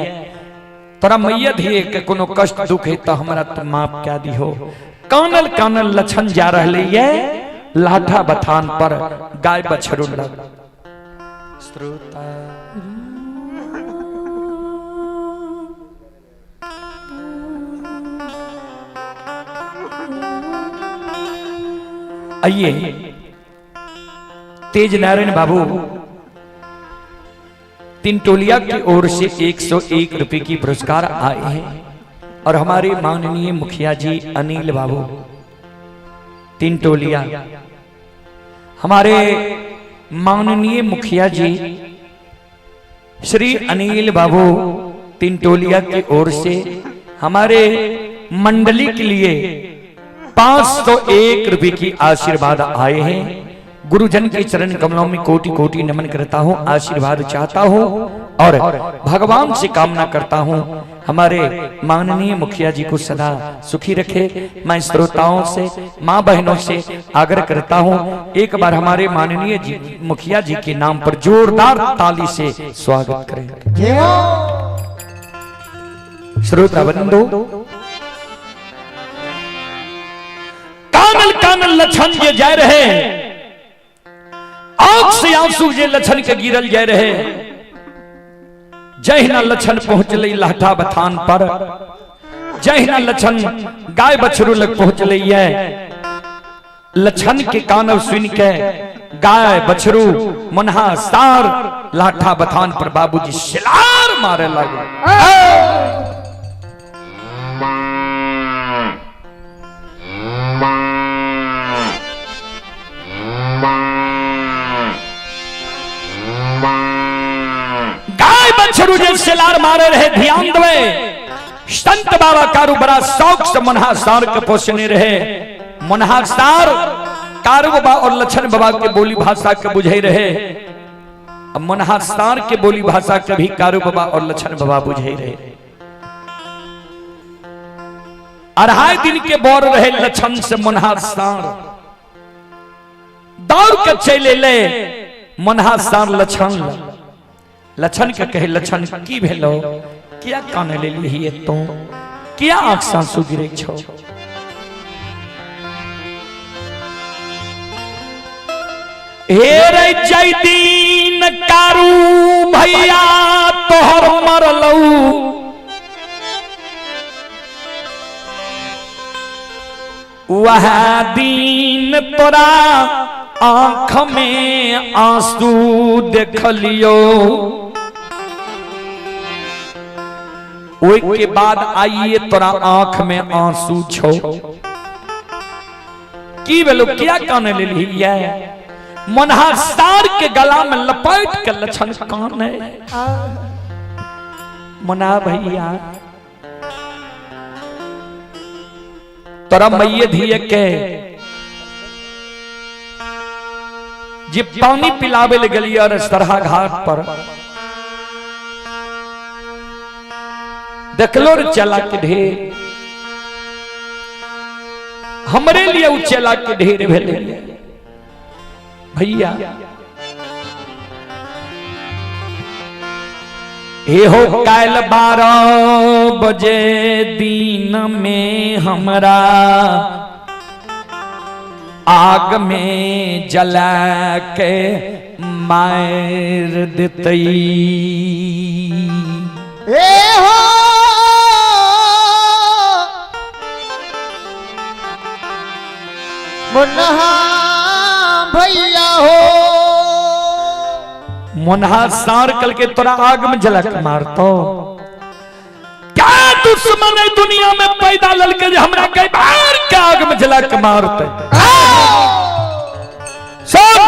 Speaker 1: तोरा मैया धिये के कोनो कष्ट दुख है तो हमरा तो माफ क्या दिहो। कानल कानल लछन जा रही ये लाठा बथान पर गाय बछरू लग। श्रोता आइए तेज नारायण बाबू तिनटोलिया की ओर से 101 रुपए की पुरस्कार आए हैं और हमारे माननीय मुखिया जी अनिल बाबू तिनटोलिया, हमारे माननीय मुखिया जी श्री अनिल बाबू तिनटोलिया की ओर से हमारे मंडली के लिए 501 रुपए की आशीर्वाद आए हैं। गुरुजन के चरण कमलों में कोटि कोटि नमन करता हूं, आशीर्वाद चाहता हूं और भगवान से कामना करता हूं हमारे माननीय मुखिया जी को सदा सुखी रखे। मैं श्रोताओं से, माँ बहनों से आग्रह करता हूं एक बार हमारे माननीय जी मुखिया जी के नाम पर जोरदार ताली से स्वागत करें। श्रोता बंधु, कानल कानल लछन जे जा रहे, आंख से आंसू जे लछन के गिरल जा रहे। जहिना लछन पहुंचले लाठा बथान पर, जहिना लछन गाय बछरू लग पहुंचले है, लछन के कानव सुन के गाय बछरू मुन्हा सार लाठा बथान पर बाबूजी शिलार मारे लगे। गाय बछरू जे सिलार मारे रहे, ध्यान दवे संत बाबा कारू बड़ा शौक से मुन्हा सार के पोषने रहे। मुन्हा सार कारू बाबा और लछन बाबा के बोली भाषा के बुझे रहे। अब मुन्हा सार के बोली भाषा के भी कारू बाबा और लछन बाबा बुझे रहे। 2.5 दिन के बोर रहे लछन से मुन्हा सार, दौड़ के चले ले मुन्हा सार लछन। लछन के कहे लछन की भेलो, किया काने ले ली तो, किया आंख सांसू गिरे छो। हे रे जय दीन कारू भैया तोहर मरलऊ, वह दिन तोरा आंख में आंसू देख लियो। ओई के बाद आइए तोरा आंख में आंसू छो। की भेलो, क्या काने ले लिया? मुन्हा सार के गला में लपेट के लछन काने। मुन्हा भैया तोरा मैये धिये के जे पानी पिलावे ले गेलियै रे सरहा घाट पर, देखलो रे चला के ढेर, हमरे लिए उ चला के ढेर भेले भैया। हे हो काल 12 बजे दिन में हमरा आग में जला के मार देतई।
Speaker 2: ए हो मुन्हा भैया हो,
Speaker 1: मुन्हा सार कल के तोरा आग में जला के मारतो। क्या दुश्मन है दुनिया में पैदा ललके जे हमरा के बाहर के आग में जला के मारते। सुन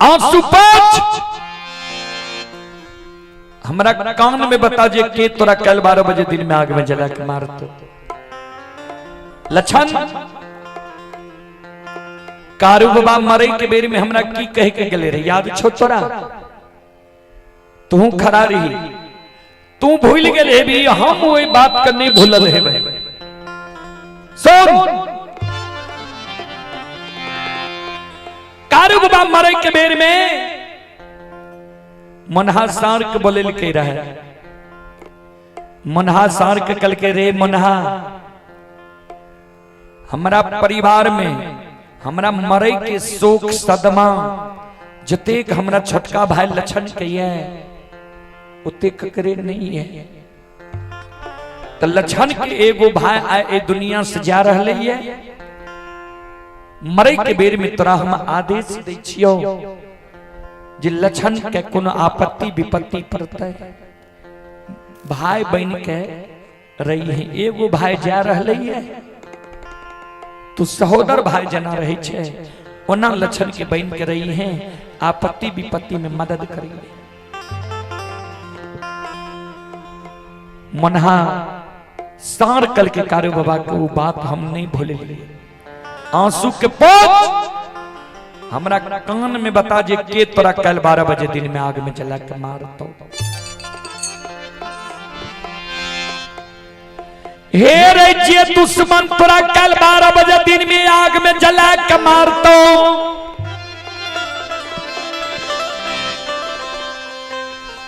Speaker 1: आंसू पोंछ, हमरा कान में बता जे के तोरा कल 12 बजे दिन में आग में जला के मारतो। लछन कारू बाबा मरे के बेर में हमरा की कह के गेले रे, याद छो तोरा? तू खड़ा रही, तू भूल गेल हेबी, हम ओई बात के नहीं भूलल हेबे। सुन कारू बाबा मरे के बेर में मनहा सार के बोलेलकै रहे। मनहा सार के कल के रे मनहा, हमरा परिवार में हमरा मरे के शोक सदमा जतेक हमरा छोटका भाई लक्षण के ये ओतेक करे नहीं है। तो लक्षण के एगो भाई आए ए दुनिया से जा रहले ये, मरे के बेर में तोरा हम आदेश दै छियो जे लक्षण के कोनो आपत्ति विपत्ति पड़तै भाई बन के रही है। एगो भाई जा रहले ये तू सहोदर भाई जना रहे छे, ओना लक्षण के बन के रही है, आपत्ति विपत्ति में मदद करी। मनहा सार कल के कारू बाबा के वो बात हम नहीं भूले। आंसू के पोछ हमरा कान में बता जे के तोरा कल 12 बजे दिन में आग में जला के मारतो। हे रे जे दुश्मन तोरा कल 12 बजे दिन में आग में जला के मारतो,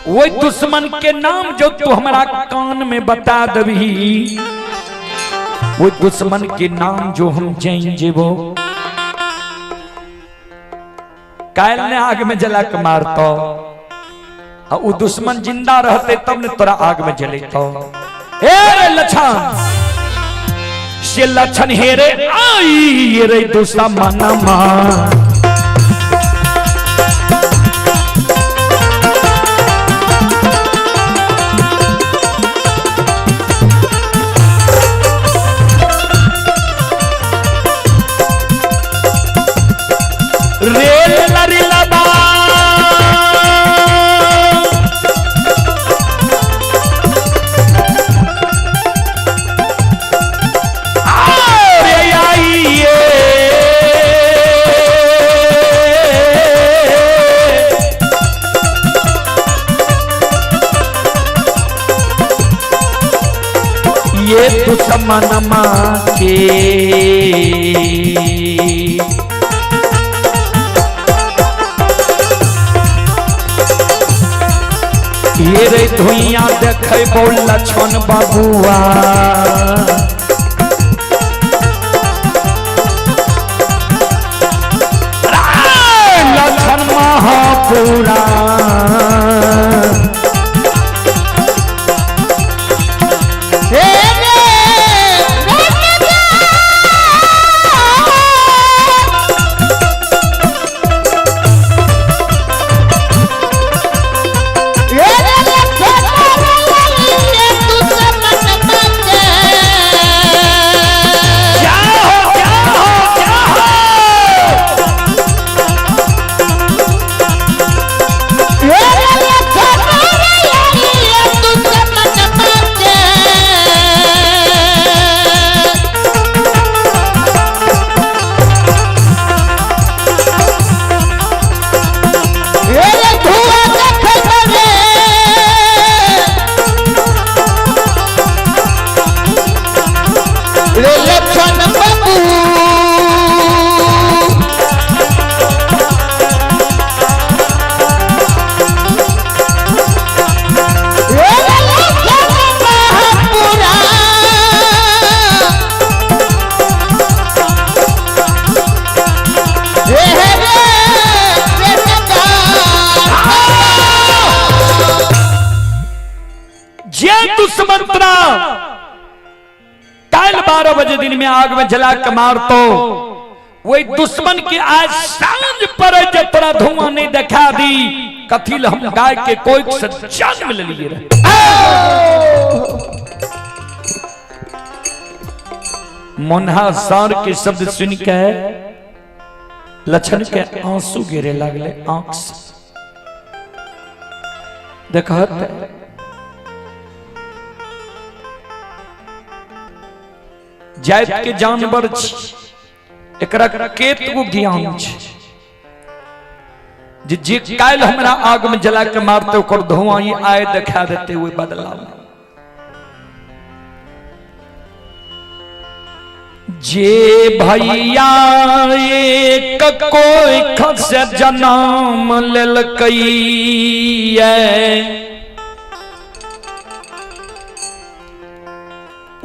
Speaker 1: वही दुश्मन के नाम जो तू हमरा कान में बता दबी, वो दुश्मन के नाम जो हम जान जेबो काल ने आग में जला के मारतो, आ उ दुश्मन जिंदा रहते तब ने तोरा आग में जलेतो। हे रे लक्षण से लक्षण हे रे आई रे दुश्मन मा, रेल लरी लबा रे आइए ये दुश्मन माँ के। ये रे धुइया देखे बोल लक्षण बबुआ, लक्षण महापुरा
Speaker 2: हे रे
Speaker 1: क्या हो क्या हो क्या हो।
Speaker 2: लक्षण बाबू
Speaker 1: जे दुश्मन तोरा काल 12 बजे दिन में आग में जला के मारतो, वही दुश्मन के आज सांझ पर जे तोरा धुआं नहीं देखा दी, कथिल हम गाय के कोई से जन्म ले लिए रहे। मोन्हा सार के शब्द सुन के लक्षण के आंसू गिरे लगले आंख से। देखत जात के जानवर छी, एकरा केत गो ज्ञान छै जे जे काल्हि हमरा आग में जला के मारते ओकर धुआं ई आय देखा देते ओहि बदला में। जे भैया एक कोई खस जनम लेलकै,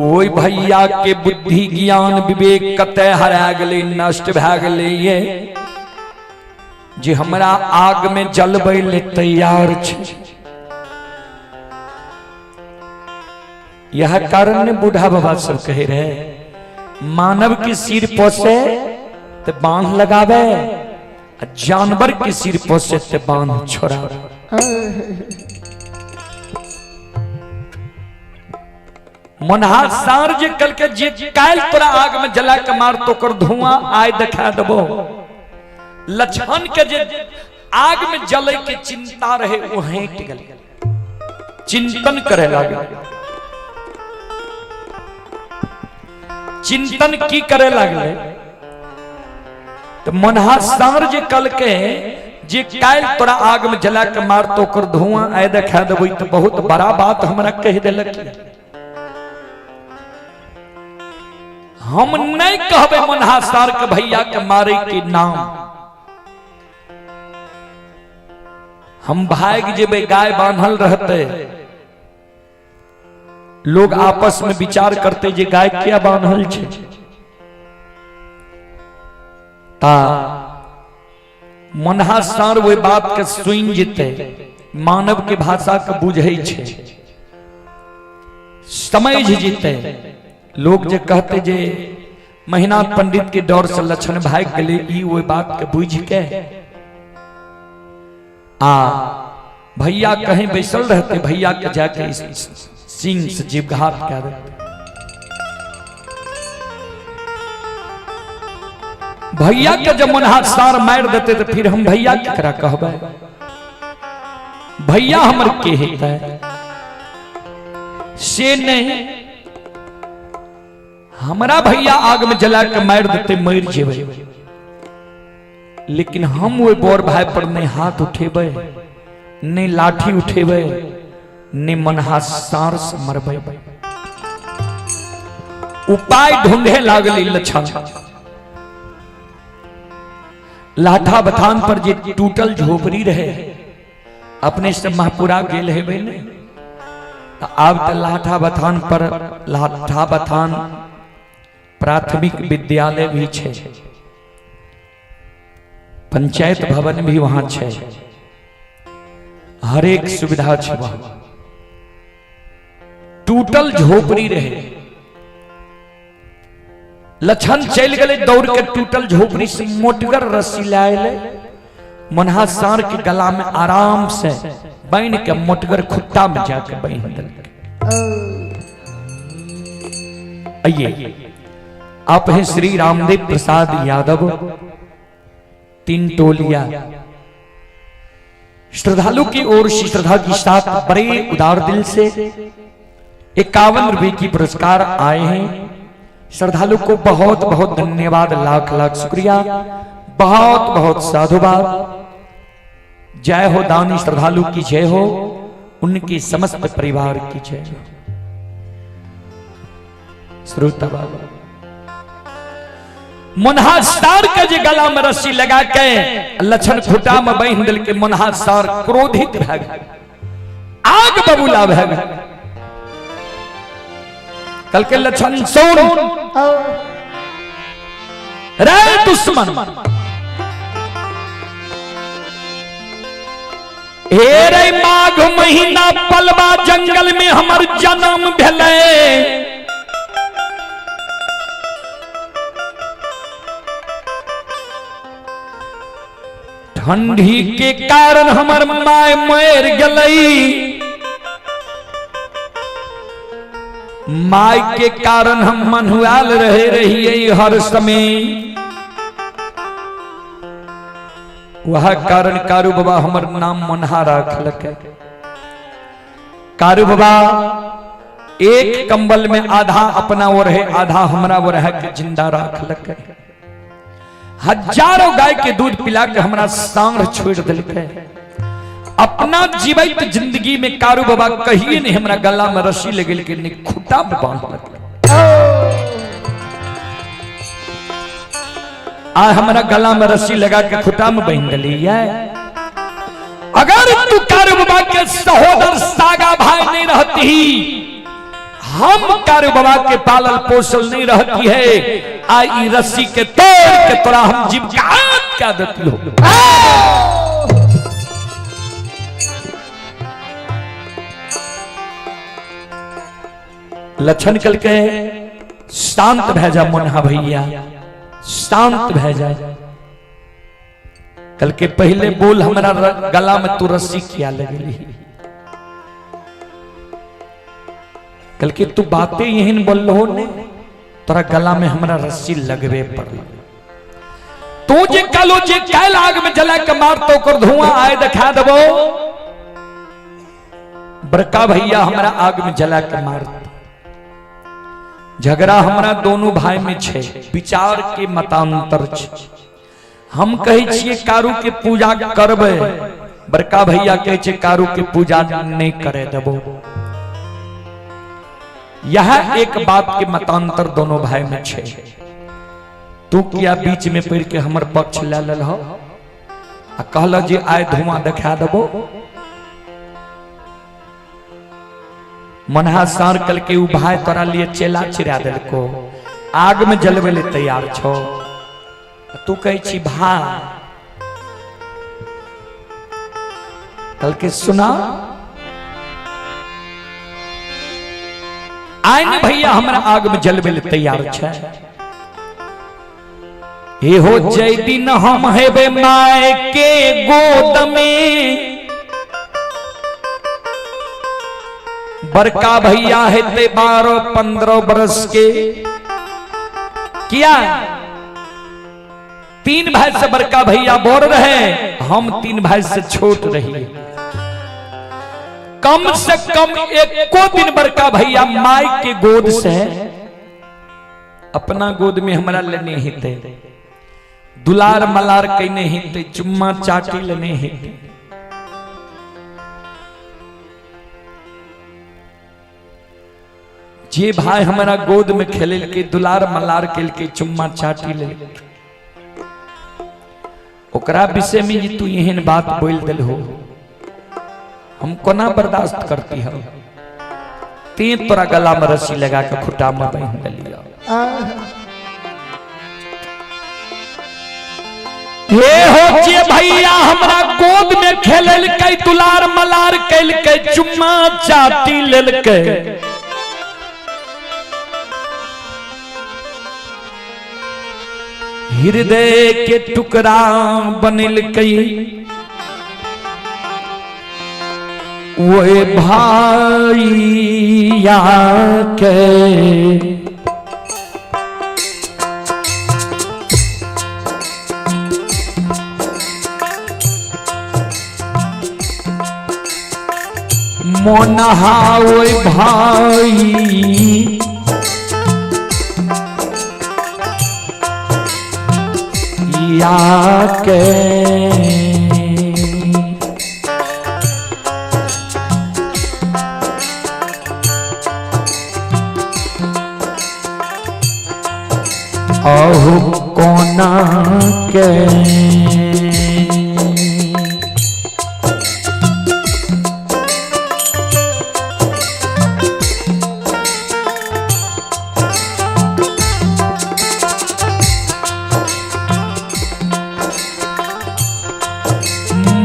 Speaker 1: ओहि भैया के बुद्धि ज्ञान विवेक कतऽ हरा गेलै, नष्ट भए गेलै ये जे हमरा आग में जलबै ले तैयार छै। यह कारण ने बूढ़ा बाबा सब कहे रहे, मानव के सिर पोसे तो बांध लगावे, आ जानवर के सिर पोसे तो बांध छोड़ावे। मनहा सार जे कल के जे काल तोरा आग में जला के मार तो कर धुआं आय देखा देबो। लक्षण के जे आग में जले के चिंता रहे वो हट गल, चिंतन करे लागल। चिंतन की करे लागले तो मनहा सार जे कल के जे काल तोरा आग में जला के मार तो कर धुआं आय देखा देबो, तो बहुत बड़ा बात हमरा कह देलक। हम नहीं कहबे मनहा सार के भैया के मारे के नाम, हम भाग जेबे, गाय बांधल रहते, लोग आपस में विचार करते जे गाय क्या बांधल छे, ता मनहा सार ओहि बात के सुनि जेतै, मानव के भाषा के बुझै छै, समझ जेतै। लोग जे कहते जे महिनाथ पंडित के डर से लक्षण भागि गेलै, ई ओहि बात के बुझि के आ भैया कहीं बैसल रहते, भैया के जाके सिंह से जीवघात कए देते। भैया के जब मनहा सार मार देते तो फिर हम भैया केकरा कहबै, भैया हमर के हेतै? से नहीं, हमरा भैया आग में जला के मार देते, मर जेबै, लेकिन हम ओहि बड़ भाई पर नहीं हाथ उठेबै, नहीं लाठी उठेबै, नहीं मनहा सार से मरबै। उपाय ढूंढे लागली लक्षण। लाठा बथान पर जे टूटल झोपड़ी रहे, अपने से महपुरा गेल हेबै ने, तो आब तो लाठा बथान पर लाठा बथान प्राथमिक विद्यालय भी छै, पंचायत भवन भी वहां छै, हरेक सुविधा छै वहां। टूटल झोपड़ी रहे, लक्षण चलि गेलै दौड़ के टूटल झोपड़ी से मोटगर रस्सी लाए ले, मनहा सार के गला में आराम से बान्हि के मोटगर खुट्टा में जाके बान्हि देलकै। आइए आप हैं श्री रामदेव प्रसाद यादव तीन टोलिया श्रद्धालु की ओर से श्रद्धा के साथ बड़े उदार दिल से 51 रुपए की पुरस्कार आए हैं। श्रद्धालु को बहुत बहुत धन्यवाद, लाख लाख शुक्रिया, बहुत बहुत साधुवाद। जय हो दानी श्रद्धालु की जय हो, उनके समस्त परिवार की जय हो। श्रोता बाबा मुनहा सार के जे गला में रस्सी लगा के लक्षण खुटा में बांध दिल के, मुनहा सार क्रोधित भए गेल, आग बबूला भए गेल। कल के लक्षण सुन रे दुश्मन, हे रे माघ महीना पलवा जंगल में हमर जन्म भेलै, ठंडी के कारण हमर my मर गेलै, my के कारण हम मनुआल रहे रहिए हर समय, वह कारण कारू बाबा हमर नाम मनहा राखलकै। कारू बाबा एक कंबल में आधा अपना वो रहे आधा हमरा वो रहे के जिंदा राखलकै, हजारों गाय के दूध पिला के हमरा सांढ़ छोड़ दिलकै। अपना जीवित जिंदगी में कारू बाबा कहिए नहीं हमरा गला में रस्सी लगेलकै, नहीं खुटा में बांधलकै। आ हमरा गला में रस्सी लगा के खुटा में बांध दिली है। अगर तू कारू बाबा के सहोदर सागा भाई नहीं रहती, हम कारू बाबा के पालल पोसल नहीं रहती है, आ ई रस्सी के तोड़ के तोरा हम जीव का क्या देती हो। लक्षण कल के शांत भै जा मुन्हा भैया, शांत भै जा। कल के पहले बोल हमरा गला में तू रस्सी किया लगली। कल के तू बातें यही बोल हो ने, तोरा गला में हमरा रस्सी लगबे पड़ल। तू जे कालो जे कैल आग में जला के मार तो कर धुआं आए दिखा देबो, बड़का भैया हमरा आग में जला के मार। झगड़ा हमरा दोनों भाई में छे, विचार के मतांतर छे। हम कहै छियै कारू के पूजा करबै, बड़का भैया कहै छै कारू के पूजा नहीं करे देबो। यह एक बात के मतांतर दोनों भाई में छे। तू किया बीच में पड़ के हमर पक्ष ले लेलहो आ कहल जे आय धुआं देखा देबो। मनहा सार कल के उ भाई तोरा लिए चेला चिरा देलको, आग में जलवे ले तैयार छो, तू कहै छी भाई। कल के सुना आय ने भैया हमरा आग में जलवे ले तैयार छे। हे हो जय दिन हम हेबे my के गोद में, बड़का भैया हेते 12-15 बरस के। किया 3 भाई से बड़का भैया बोल रहे, हम 3 भाई से छोट रही। कम से कम एको दिन बड़का भैया my के गोद से अपना गोद में हमरा लेने हेते, दुलार मलार कने हेते, चुम्मा चाटी लेने हेते। जे भाई हमारा गोद में खेले के दुलार मलार के चुम्मा चाटी ले, ओकरा विषय में जे तू एहन बात बोल दिल हो, हम कोना बर्दाश्त करती हो। ते तोरा गला में रस्सी लगा के खुटा में बांध दिलियो। हे हो जे भैया हमरा गोद में खेलल के दुलार मलार कैल के चुम्मा चाटी लेलके, हृदय के टुकड़ा बनेलकै ओए भाइया के। मोनहा ओए भाई या के। अहु कोना के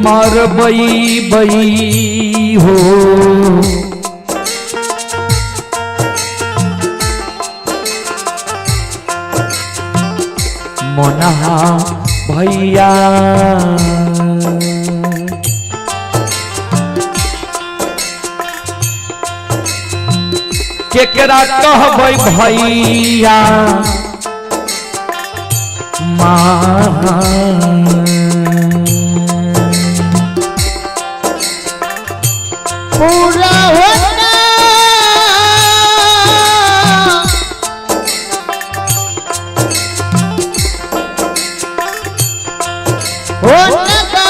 Speaker 1: मरबई बई हो। मोनहा भैया केकरा कहबै भैया माँ।
Speaker 2: पूरा होना होना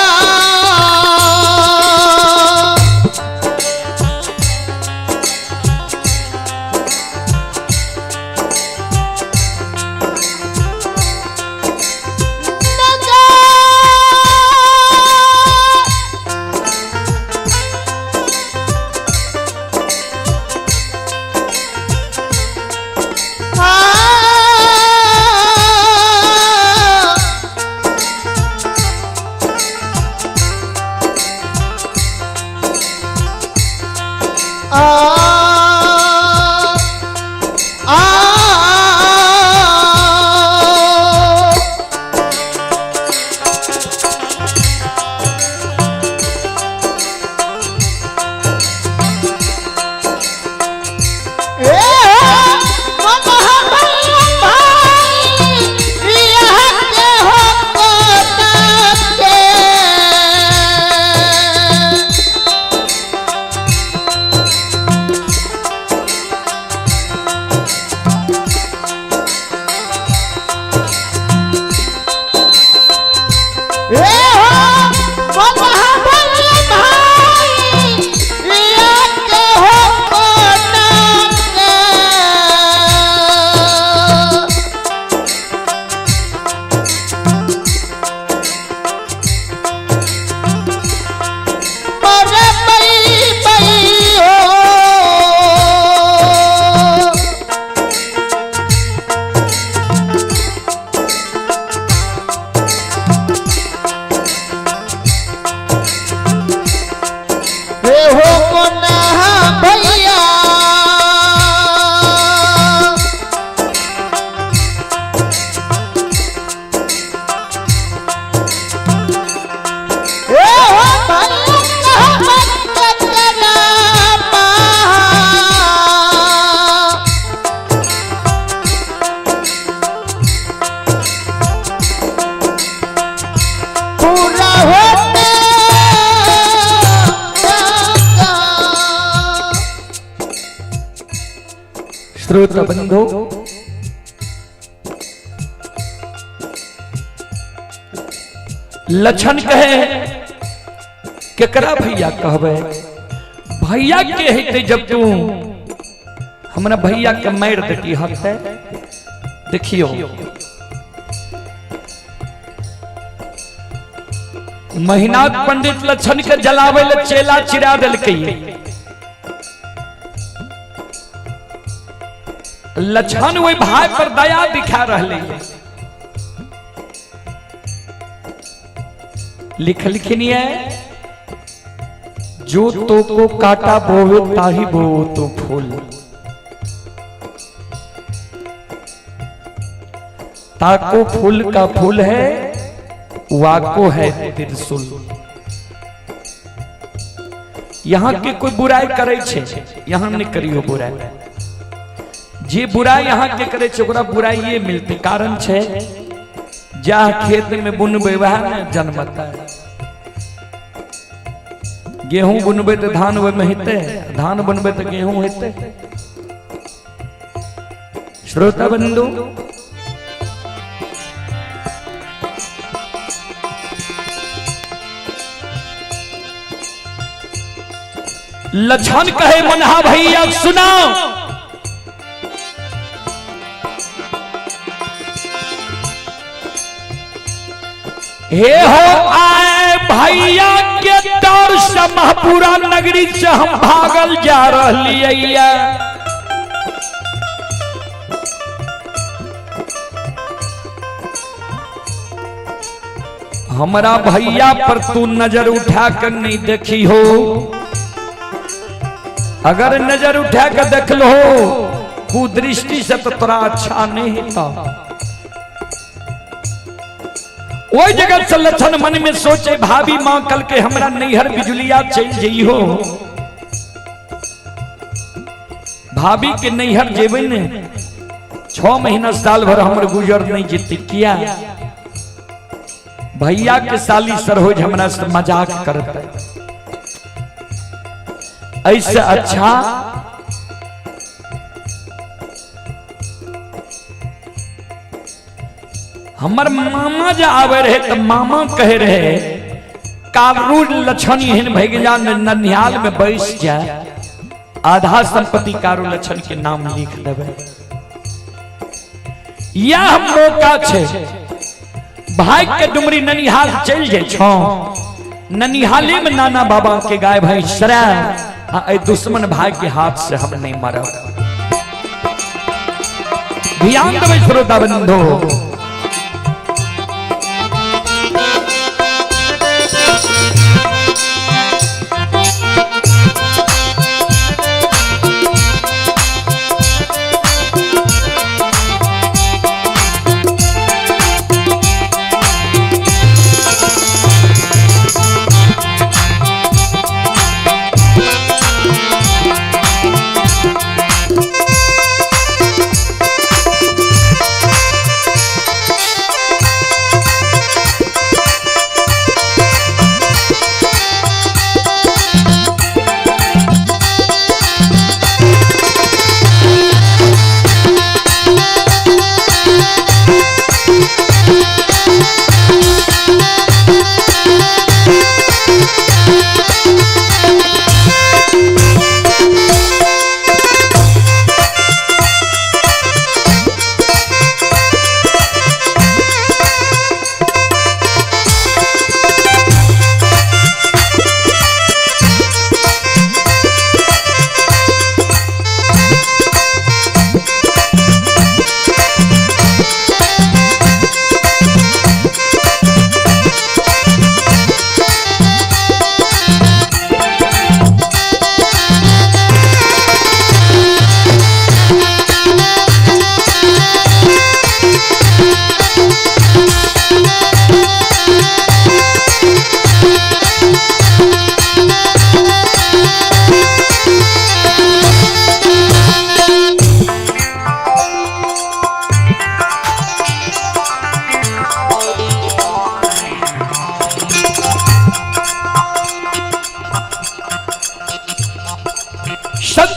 Speaker 1: श्रोता बंधु, लक्षण कहे केकरा भैया कहबे, भैया के हेते जब तू हमरा भैया के मार देती हते। देखियो महिनाथ पंडित लक्षण के जलावे ले चेला चिरा देलकै। लक्षण वही भाई पर दया दिखा रहे। लिखलखिन है जो तो को काटा बोवे ताही बो तो फूल, ताको फूल का फूल है वाको है त्रिशूल। यहाँ के कोई बुराई करे छे, यहाँ नहीं करियो बुराई। जे बुराई यहाँ के करे छे ओकरा बुराई ये मिलते। कारण छे जा खेत में बुनबे वह ने जन्मता है। गेहूं बुनबे तो धान ओहि में हेतै, धान बुनबे तो गेहूं हेतै। श्रोता बंधु, लक्षण कहे मनहा भैया सुनाओ, हे हो आए भैया के डर से महपुरा नगरी से हम भागल जा रही। हमरा भैया पर तू नजर उठा कर नहीं देखी हो, अगर नजर उठा के देख लो कुदृष्टि से तो तोरा अच्छा नहीं होता। वही जगह से लक्षण मन में सोचे भाभी मां कल के हमरा नैहर बिजुलिया चल जई हो। भाभी के नैहर जेबे ने 6 महीना साल भर हमर गुजर नहीं जीती। किया भैया के साली सरहोज हमरा से मजाक करते। ऐसे अच्छा हमर मामा जे आवे रहे तो मामा कहे रहे कारू लक्षण एहन भग जा ननिहाल में बैस जाए, आधा संपत्ति कारू लक्षण के नाम लिख देवे। यह मौका छे भाई के डुमरी ननिहाल चल जाए छो, ननिहाले में नाना बाबा के गाय भाई सरा दुश्मन भाई के हाथ से हम नहीं मरब। ध्यान देबै श्रोता बंधु,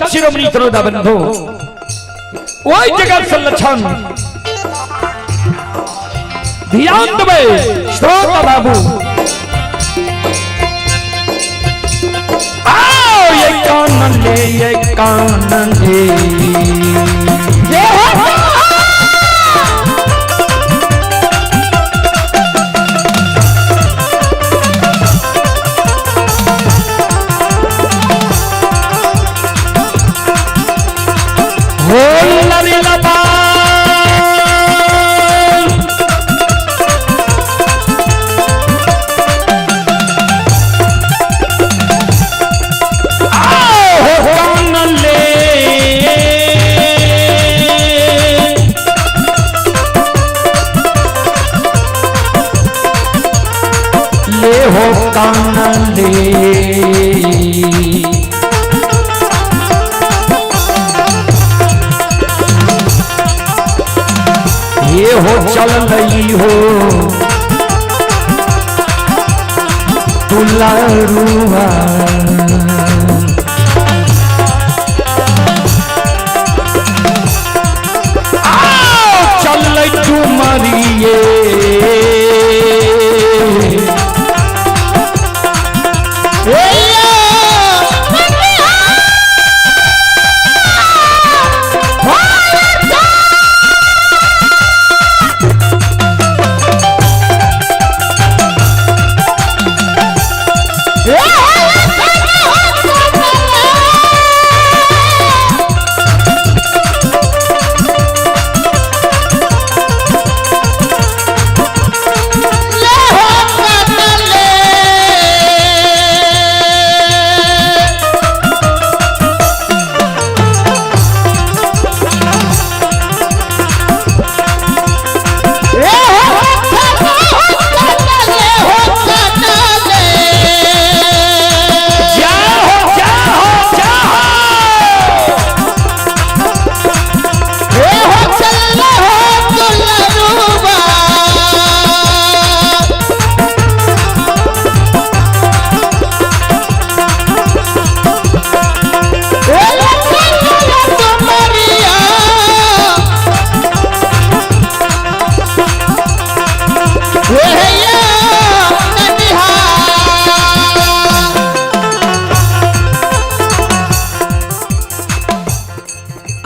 Speaker 1: शिरोमणि श्रोता बंधु, ओहि जगह से लक्षण ध्यान देबै श्रोता बाबू। आओ ये कान ले, ये कान ले, हो लरी लबा आओ हो कान ले, ले हो कान ले। ये हो चल रही हो दुलारुआ, आओ चल डुमरिए। जाओ जाओ जाओ।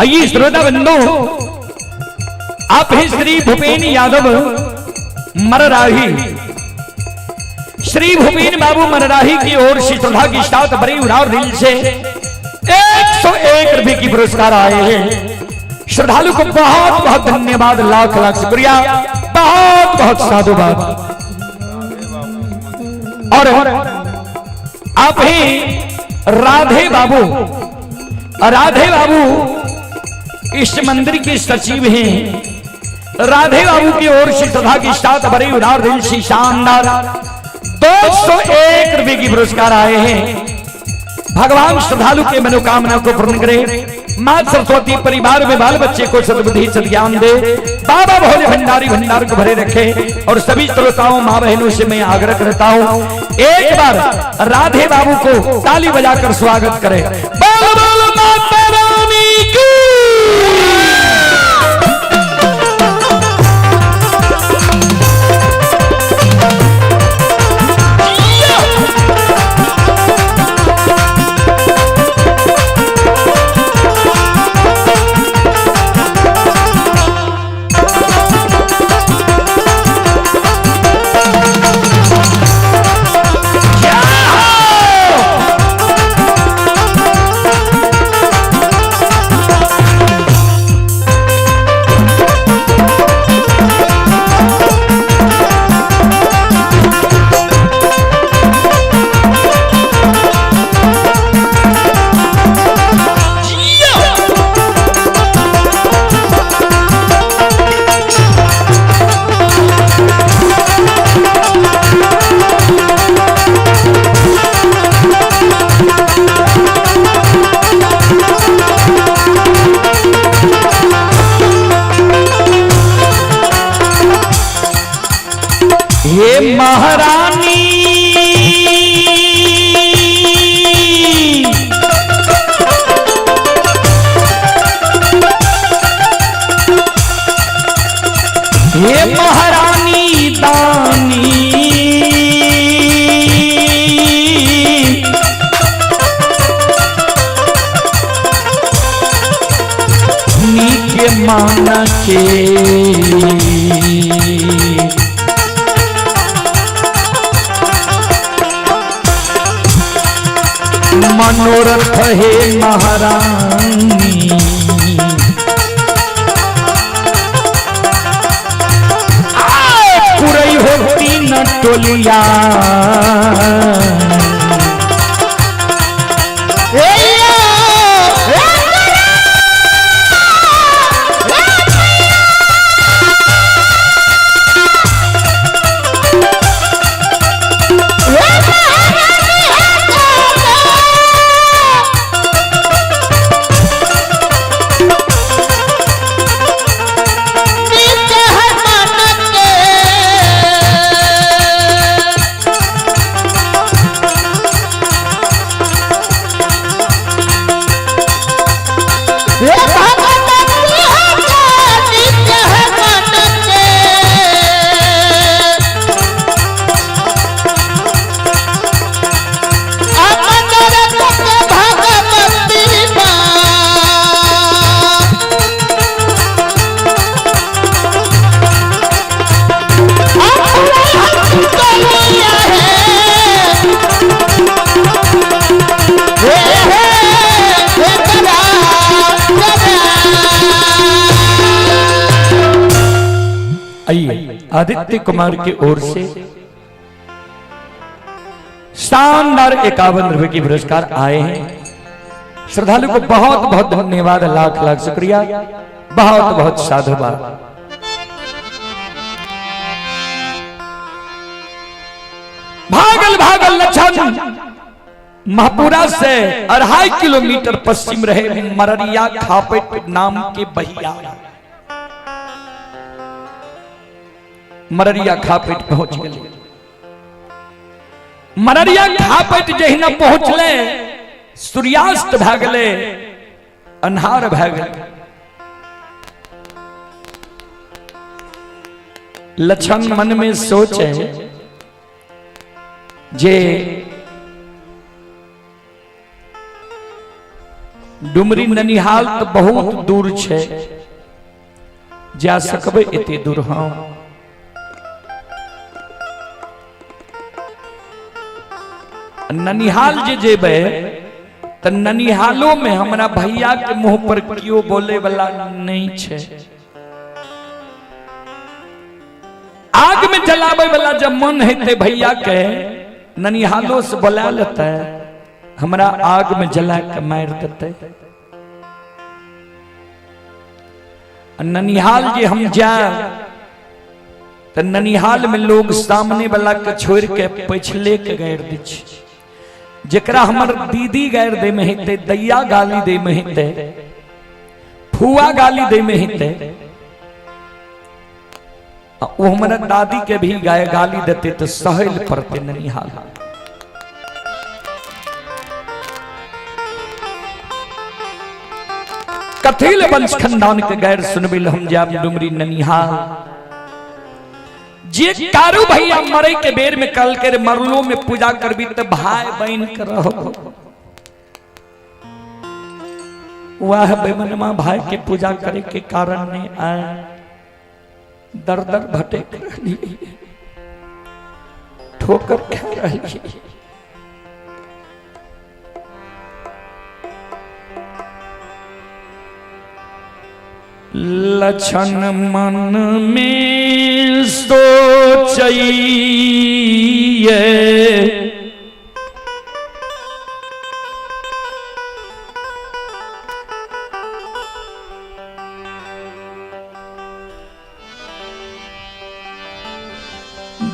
Speaker 1: आइए श्रोता बंधु, आप हैं श्री भूपेन यादव मरराही। श्री भूपेन बाबू मरराही की ओर से श्रद्धा के साथ बड़े उदार दिल से 101 रुपए की पुरस्कार आए हैं। श्रद्धालु को बहुत बहुत धन्यवाद, लाख लाख शुक्रिया, बहुत बहुत साधुवाद। और आप ही राधे बाबू, राधे बाबू इस मंदिर के सचिव हैं। राधे बाबू की ओर से श्रद्धा के साथ बड़े उदार दिल से शानदार 201 रुपए की पुरस्कार आए हैं। भगवान श्रद्धालु के मनोकामना को पूर्ण करे। मां सरस्वती परिवार में बाल बच्चे को सद्बुद्धि सद्ज्ञान दे। बाबा भोले भंडारी भंडार को भरे रखे। और सभी श्रोताओं मां बहनों से मैं आग्रह करता हूं, एक बार राधे बाबू को ताली बजाकर स्वागत करें। बोल बोल माता रानी की। हे महारानी, हे महारानी दानी, नीक मान के मनोरथ हे महारानी, पुरई होती न टोलिया। आइए आदित्य कुमार की ओर से शानदार 51 रुपए की पुरस्कार आए हैं। श्रद्धालु को बहुत बहुत धन्यवाद, लाख लाख शुक्रिया, बहुत बहुत साधुवाद। भागल भागल लक्षण महपुरा से 2.5 किलोमीटर पश्चिम रहे मररिया खापेट नाम के बहिया, मररिया खापेट पहुंच गए। मररिया खापेट जहिना पहुंचले सूर्यास्त भए गेलै, अन्हार भए गेलै। लक्षण मन में सोचे जे डुमरी ननिहाल तो बहुत दूर छे, जा सकबे एते दूर हम। ननिहाल जे जेबे त ननिहालो में हमरा भैया के मुंह पर क्यों बोले वाला नहीं छे। आग में जलावे वाला जब मन हेते भैया के ननिहालो से बोला लेते, हमरा आग में जला के मार देते। ननिहाल जे हम जाए त ननिहाल में लोग सामने वाला के छोड़ के पिछले के गैर दै छै। जेकरा हमर दीदी गैर दे में हेते, दैया गाली दे में हेते, फुआ गाली दे में हेते, वो हमरा दादी के भी गाय गाली देते तो सहल पड़ते ननिहाल। कथिल वंश खानदान के गैर सुनबिल हम जाब डुमरी ननिहाल। जे कारू भैया मरे के बेर में कल के मरलो में पूजा करबी तो भाई बहन के रहो, वह बेमनमा भाई के पूजा करे के कारण नहीं आए, दर दर भटक रही, ठोकर खा रही। लक्षण मन में सोचइए,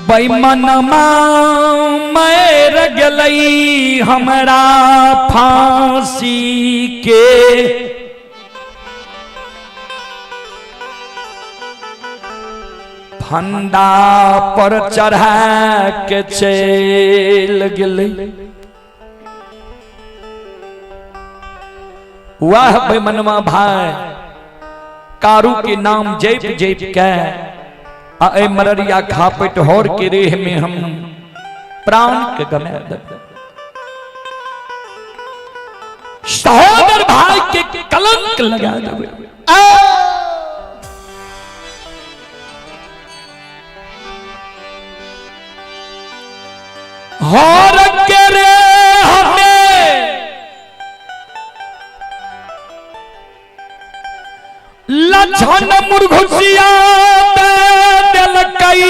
Speaker 1: बेमनमा मर गेलई हमरा फांसी के, फंदा पर चढ़ा के चल गेलै। वह बेमनमा भाई कारू के नाम जप जप के आ ए मररिया खापट होर के रेह में हम प्राण के गमा देबै। सहोदर भाई के कलंक लगा देबै। हर के रे हमें लछन मुरघुसिया देलकै।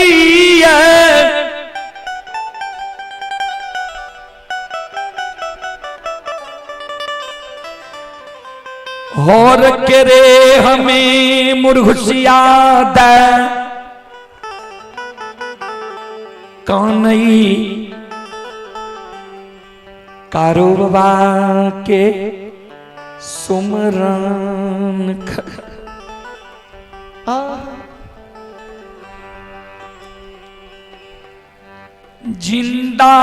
Speaker 1: हर के रे हमें मुरघुसिया दे कानई कारोबा के सुमरन जिंदा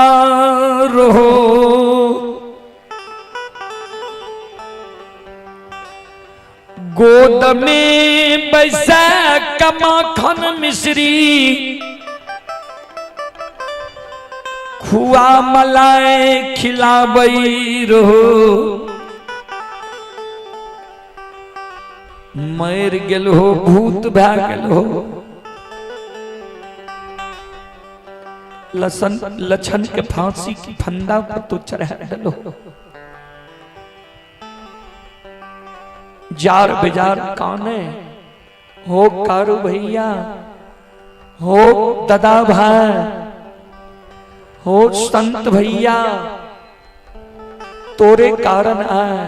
Speaker 1: रहो। गोद में बैसा कमाखन मिश्री खुआ मलाई खिलाबई रहो। मर गेल हो, भूत भए गेल हो। लसन लछन के फांसी की फंदा पर तो चढ़ा दलो। जार बेजार काने हो कारू भैया, हो दादा भाई, हो संत भैया, तोरे कारण आए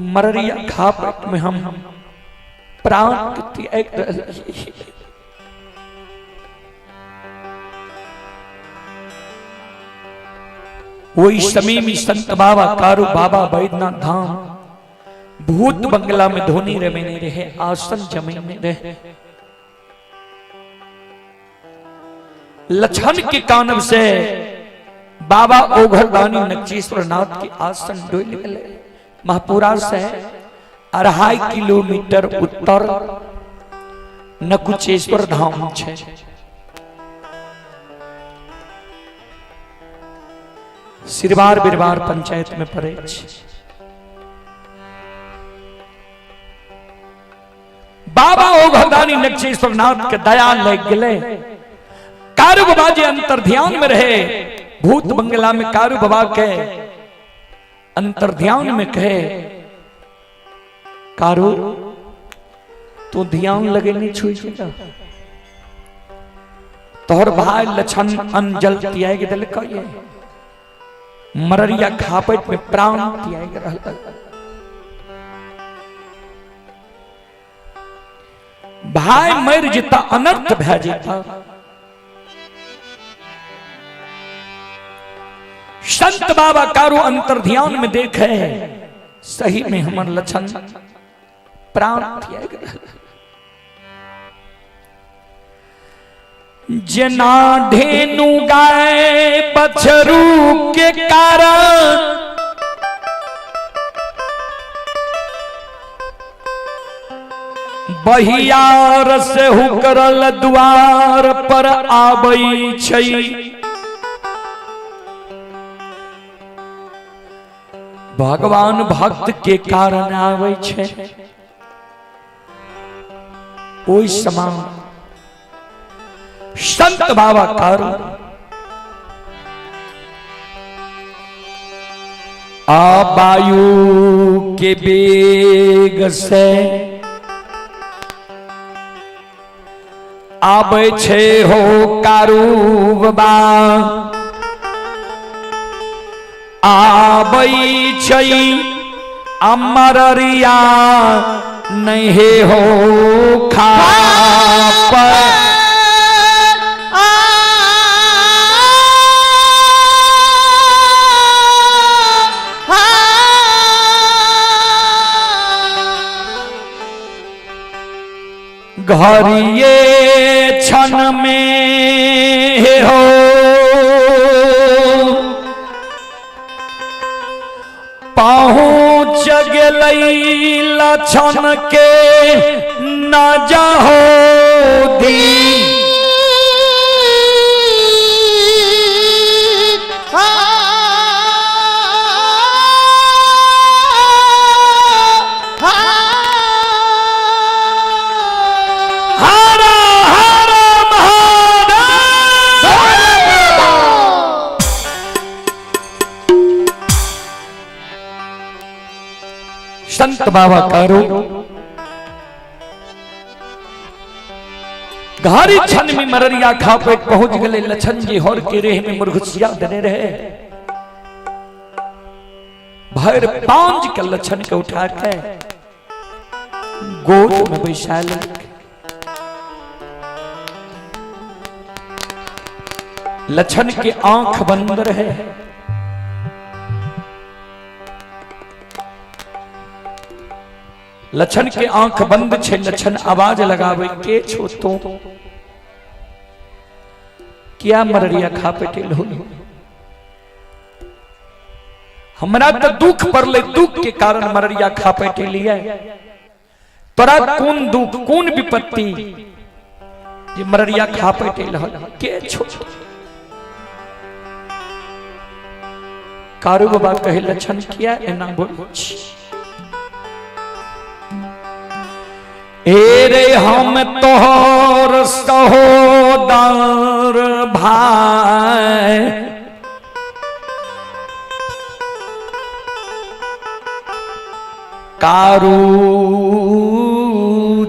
Speaker 1: मररिया खापट में हम प्राण त्याग। वही समय में संत बाबा कारू बाबा बैद्यनाथ धाम भूत बंगला में धोनी रमेने रहे, आसन जमीने रहे। लछन के कानब से बाबा ओघरदानी नक्चेश्वर नाथ के आसन डोल गए। महापुरा से 2.5 किलोमीटर उत्तर नकुचेश्वर धाम छे। सिरवार बिरवार पंचायत में पड़े। बाबा ओघरदानी नक्चेश्वर नाथ के दया लग गए। कारू बाबा जी अंतर ध्यान में रहे। भूत बंगला में कारू बाबा के अंतर ध्यान में कहे, कारू तू ध्यान लगे नहीं छुई। तोहर भाई लछन अंजल त्याग दिल कहिए, मररिया खापट में प्राण त्याग रहल। भाई मर जेता अनर्थ भए जेता। संत बाबा कारू अंतर ध्यान में देखे, सही में हमर लछन प्राण त्याग रहल। जना ढेनु गाय बछरू के कारण बहियार से हुकरल द्वार पर आबई छै। भगवान भक्त के कारण आबै छै। ओहि समान संत बाबा कारू आ वायु के वेग से आबै छै हो कारू बाबा, आबै छै अमरिया नहीं हो खाप। घरिये क्षण में हो पहुँच गेलै लछन के न जाहो। संत बाबा कारू घारी छन में मररिया खा पे पहुंच गए लछन जी होर के रेह में मुरघुसिया देने रहे। भर पांच के लछन के उठा के गोद में बैठा लेलक। लछन के आंख बंद रहे। लछन के आंख बंद छे, लछन आवाज लगावे के छो तो क्या मररिया खा पेटेल हो, हमरा तो दुख पड़ले, दुख के कारण मररिया खा पेटेलिए, तोरा कोन दुख कोन विपत्ति जे मररिया खा पेटेल हो, के छो? कारू बाबा कहे लछन किया एना बोल छी? ए रे हम तोहर सहोदर भाई, कारू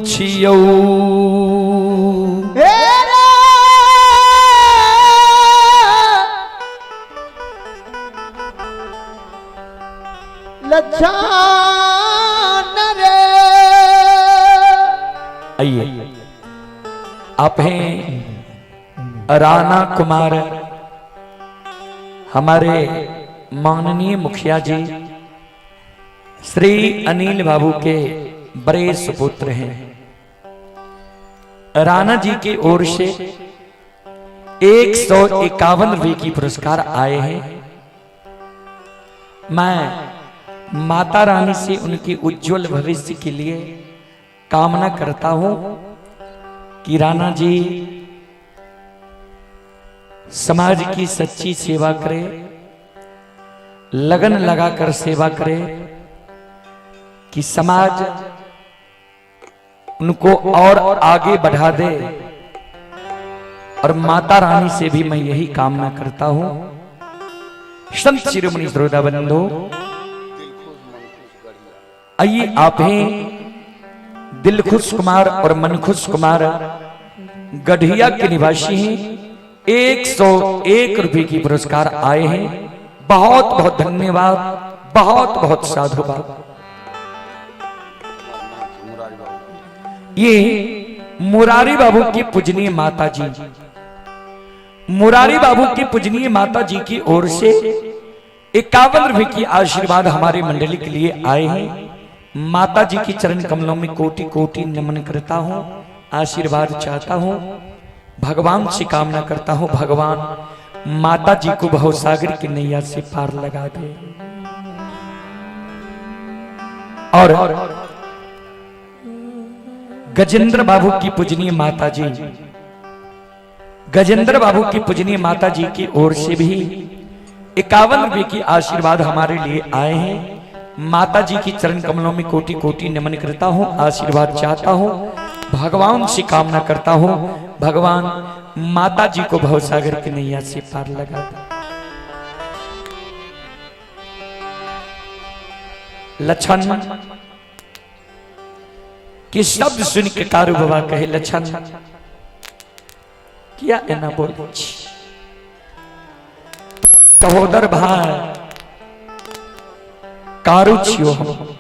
Speaker 1: छियौ।
Speaker 2: हे रे लच्छन रे।
Speaker 1: आइए आप हैं राणा कुमार, हमारे माननीय मुखिया जी श्री अनिल बाबू के बड़े सुपुत्र हैं। राणा जी की ओर से 151 रुपए की पुरस्कार आए हैं। मैं माता रानी से उनके उज्जवल भविष्य के लिए कामना करता हूं कि राणा जी समाज की सच्ची सेवा करे, लगन लगाकर सेवा करे, कि समाज उनको और आगे बढ़ा दे। और माता रानी से भी मैं यही कामना करता हूं। संत शिरोमणि श्रोता बंधु, आइए आप हैं दिलखुश कुमार और मनखुश कुमार गढ़िया के निवासी हैं। 101 रुपए की पुरस्कार आए हैं। बहुत बहुत धन्यवाद, बहुत बहुत साधुवाद। ये मुरारी बाबू की पूजनीय माता जी, मुरारी बाबू की पूजनीय माता जी की ओर से 51 रुपए की आशीर्वाद हमारे मंडली के लिए आए हैं। माता जी की चरण कमलों में कोटि कोटि नमन करता हूं, आशीर्वाद चाहता हूं, भगवान से कामना करता हूं, भगवान माता जी को भवसागर की नैया से पार लगा दे। और गजेंद्र बाबू की पूजनीय माता जी, गजेंद्र बाबू की पूजनीय माता जी की ओर से भी 51 रुपए की आशीर्वाद हमारे लिए आए हैं। माता जी की चरण कमलों में कोटि कोटि नमन करता हूं, आशीर्वाद चाहता हूं, भगवान से कामना करता हूं, भगवान माता जी को भवसागर की नैया से पार लगा दे। लक्षण कि शब्द सुन के कारू बाबा कहे लक्षण किया एना बोल, सहोदर भाई कारू छियो हम,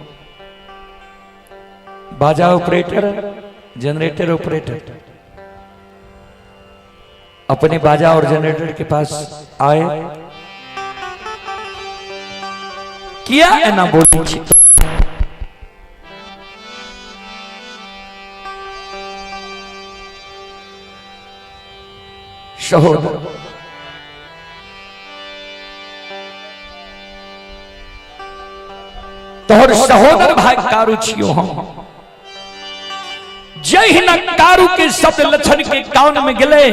Speaker 1: बाजा ऑपरेटर जनरेटर ऑपरेटर अपने बाजा और जनरेटर के पास आए, किया एना बोली छी तो? सहोदर तोहर सहोदर भाई कारू छियो हम। जहिना कारू के शब्द लक्षण के कान में गेले,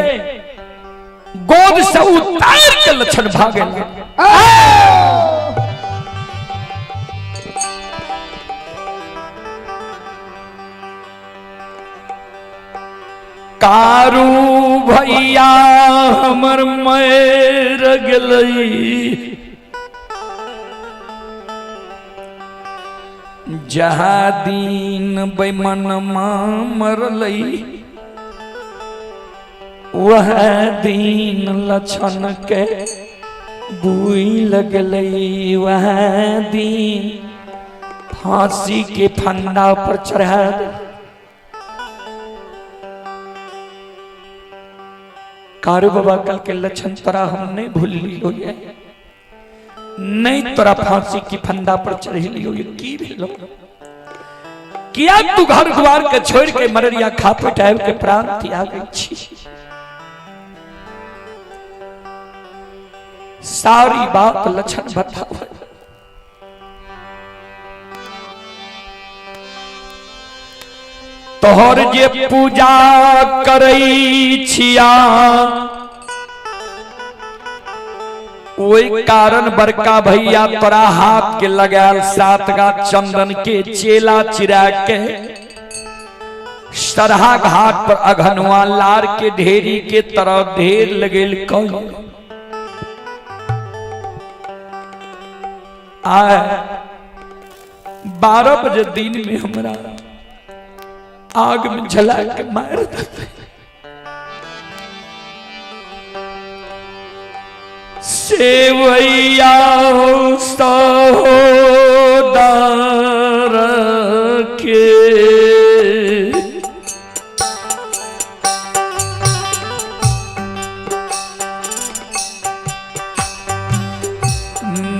Speaker 1: गोद से उतार के लक्षण भागे। कारू भैया हमर मर गेलै। जहाँ दिन बेमनमा मरलै वह दिन लक्षण के बुई लगलै, वह दिन फांसी के फंदा पर चढ़ा दे। कारू बाबा कल के लक्षण तोरा हम नहीं भूल लियो, ये नहीं तोरा फांसी की फंदा पर चढ़ लियो, ये की भेलो किया तू घर द्वार के छोड़ के मररिया खा पिटाब के प्राण त्याग छी। सारी बात लक्षण बताओ। तोहर जे पूजा करई छिया ओई कारण बड़का भैया तोरा हाथ के लगाल 7 गा चंदन के चेला चिरा के सरहा घाट पर अघनुआ लार के ढेरी के तरह ढेर लगेल कौन आए 12 बजे दिन में हमरा आग में जला के मार देते। सेवैया सहोदर के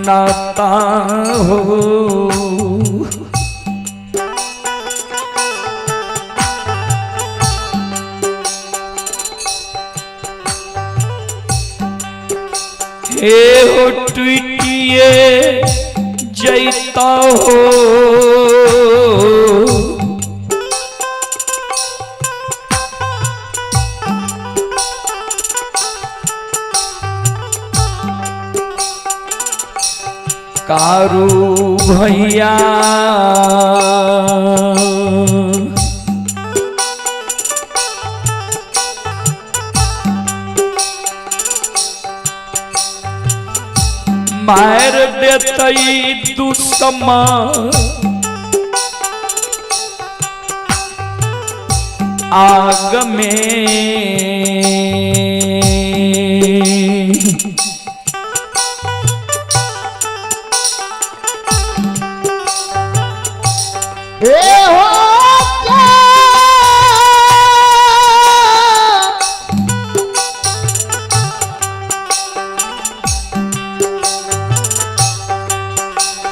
Speaker 1: नाता हो, हे हो ट्वीटिए जैता हो, कारू भैया मार देतई दुश्मन आग में।
Speaker 2: हे हो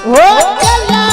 Speaker 2: हो चला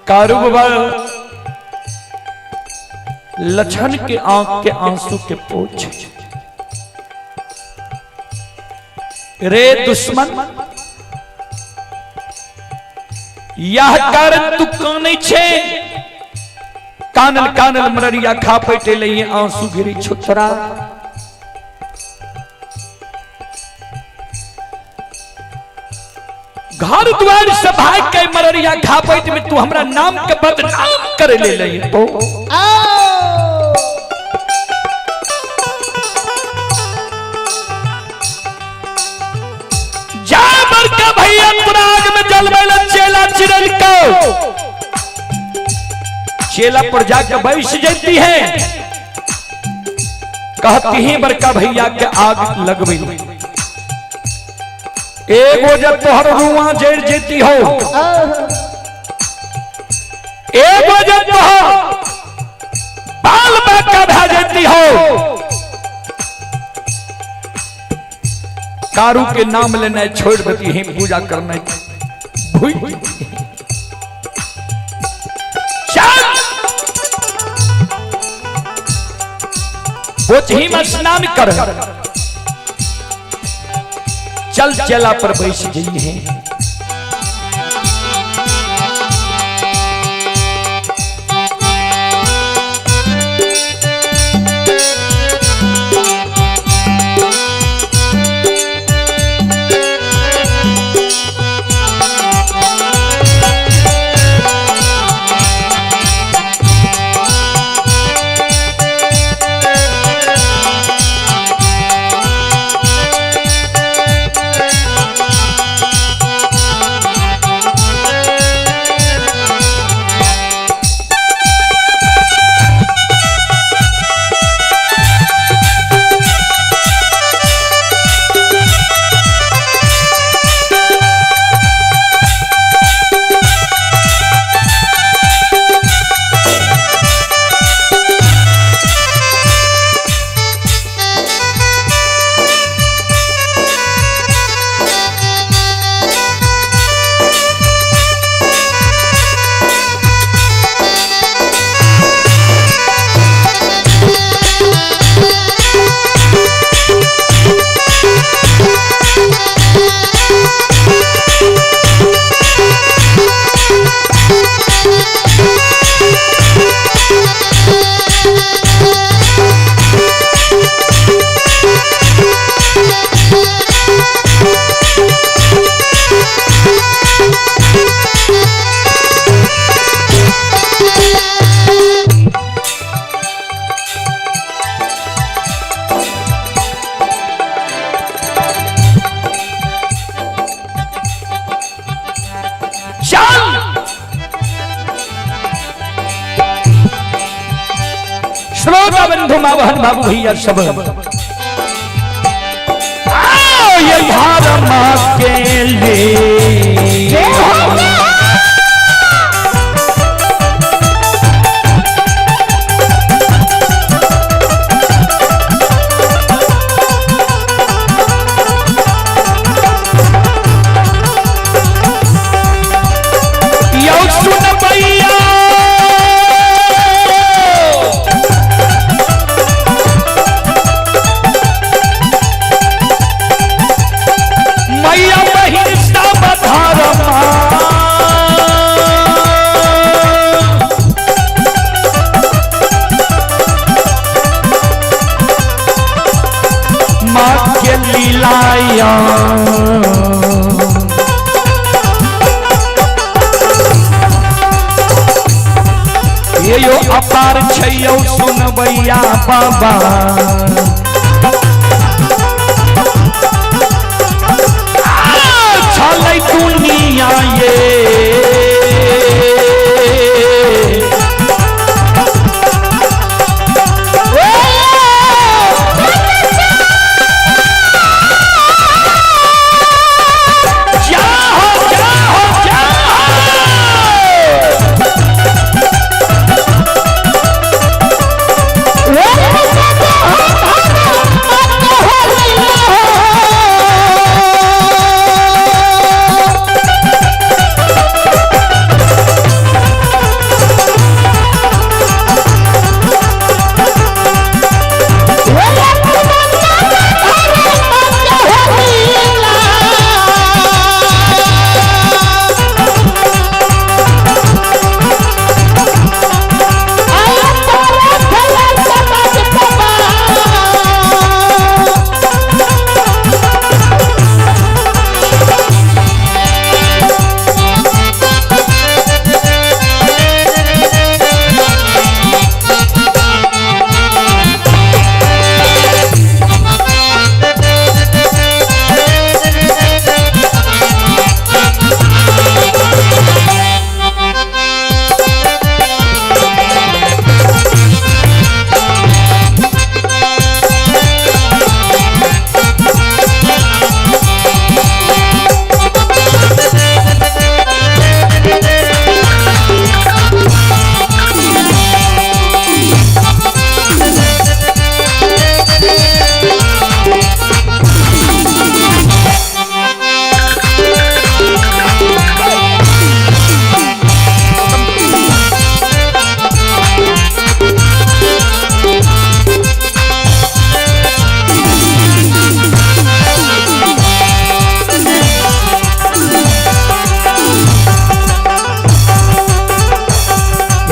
Speaker 1: कारू बाबा लछन के आंख के आंसू के पोछ। रे दुश्मन, यह कारण तू कानै छे? कानल कानल मररिया खा पेटे लिए आंसू गिरी छुतरा। घर द्वार से भाग के मररिया खा पेट में तू हमरा नाम के बदनाम करे ले लिए तो। जा बड़का भैया पुराग में जलवेला चेला चिरल को चेला पर जाकर बैस जाती है। कहती है बड़का भैया के आग लगबी, एगो जब तोहर रुआ जड़ जेती हो, एगो जब तोहर बाल बाका भा जेती हो, कारू के नाम लेना छोड़ देती है, पूजा करना भूल। चल बोचही में स्नान कर, चल चेला पर बैस गई है। चल श्रोता बंधु माँ बहन बाबू भैया सब, आओ ये धर्म के लिए यौ सुन भैया, मैया बहिन सब धर्म माँ के लीलाया। ये यो अपार छैयौ सुनबैया बाबा, छलै दुनिया ये जाहो जाहो जाहो।
Speaker 2: Oh,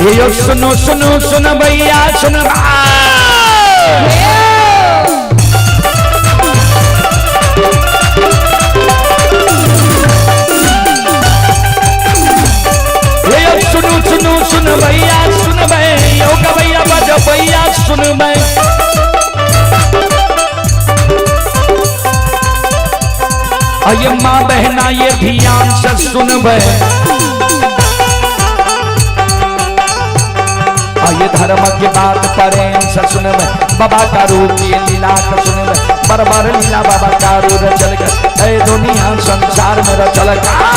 Speaker 1: हे यो सुनो सुनो सुन भैया सुन। हे यो सुनो सुनो सुन भैया सुन भै, यो गवैया बज भैया सुन भै। ये माँ बहना ये ध्यान से सुन भै, ये धर्म की बात प्रेम से सुन भै, बाबा का रूप ये लीला का सुन भै, बरबर लीला बाबा का रूप चल गए दुनिया संसार में चल गए।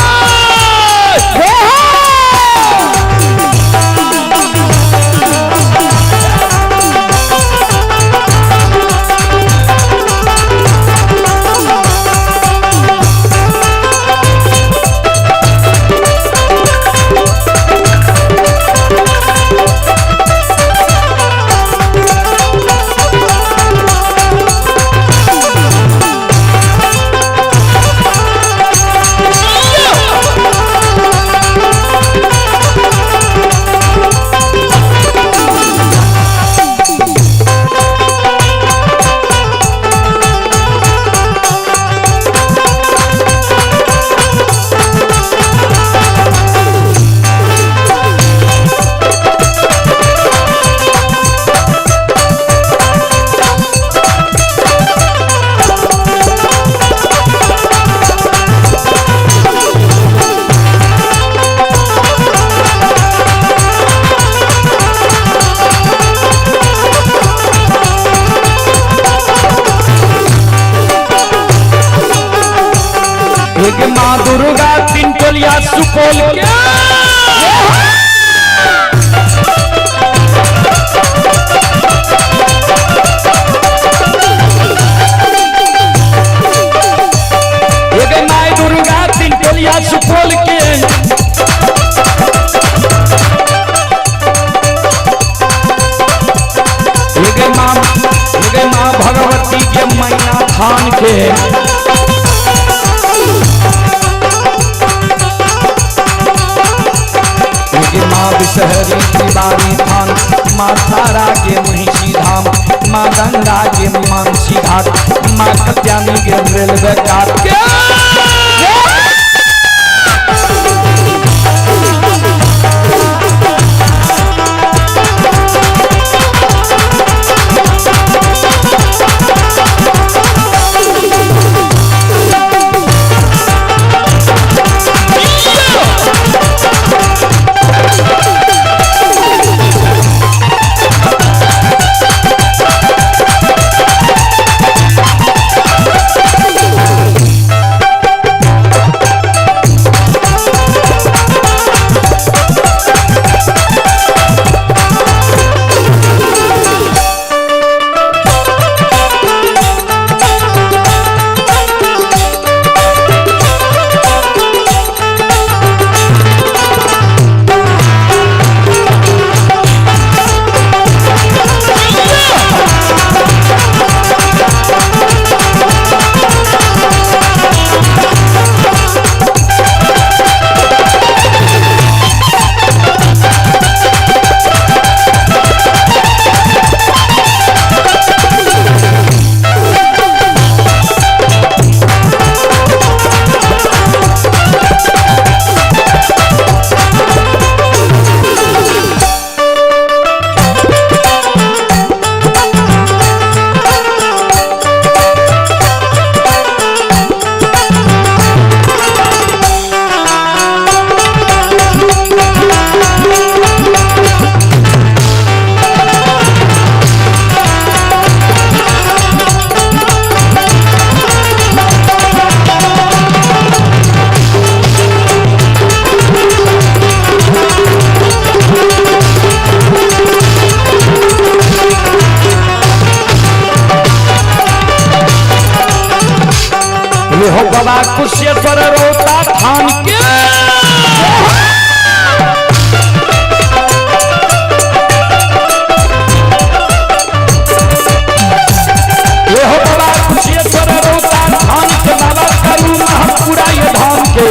Speaker 1: एक माँ दुर्गा तीन टोलिया सुपौल के। एक माँ दुर्गा तीन टोलिया सुपौल के। एक माँ भगवती के मैना थान के। शहरी तिवारी थान, माँ तारा के महिषी धाम, माँ गंगा के मानसी घाट, माँ कत्यानी के रेलवे घाट के। हो बाबा कुशेश्वर रोता थान के। ये हो बाबा कुशेश्वर रोता थान के, बाबा करू महापुरा ये धाम के।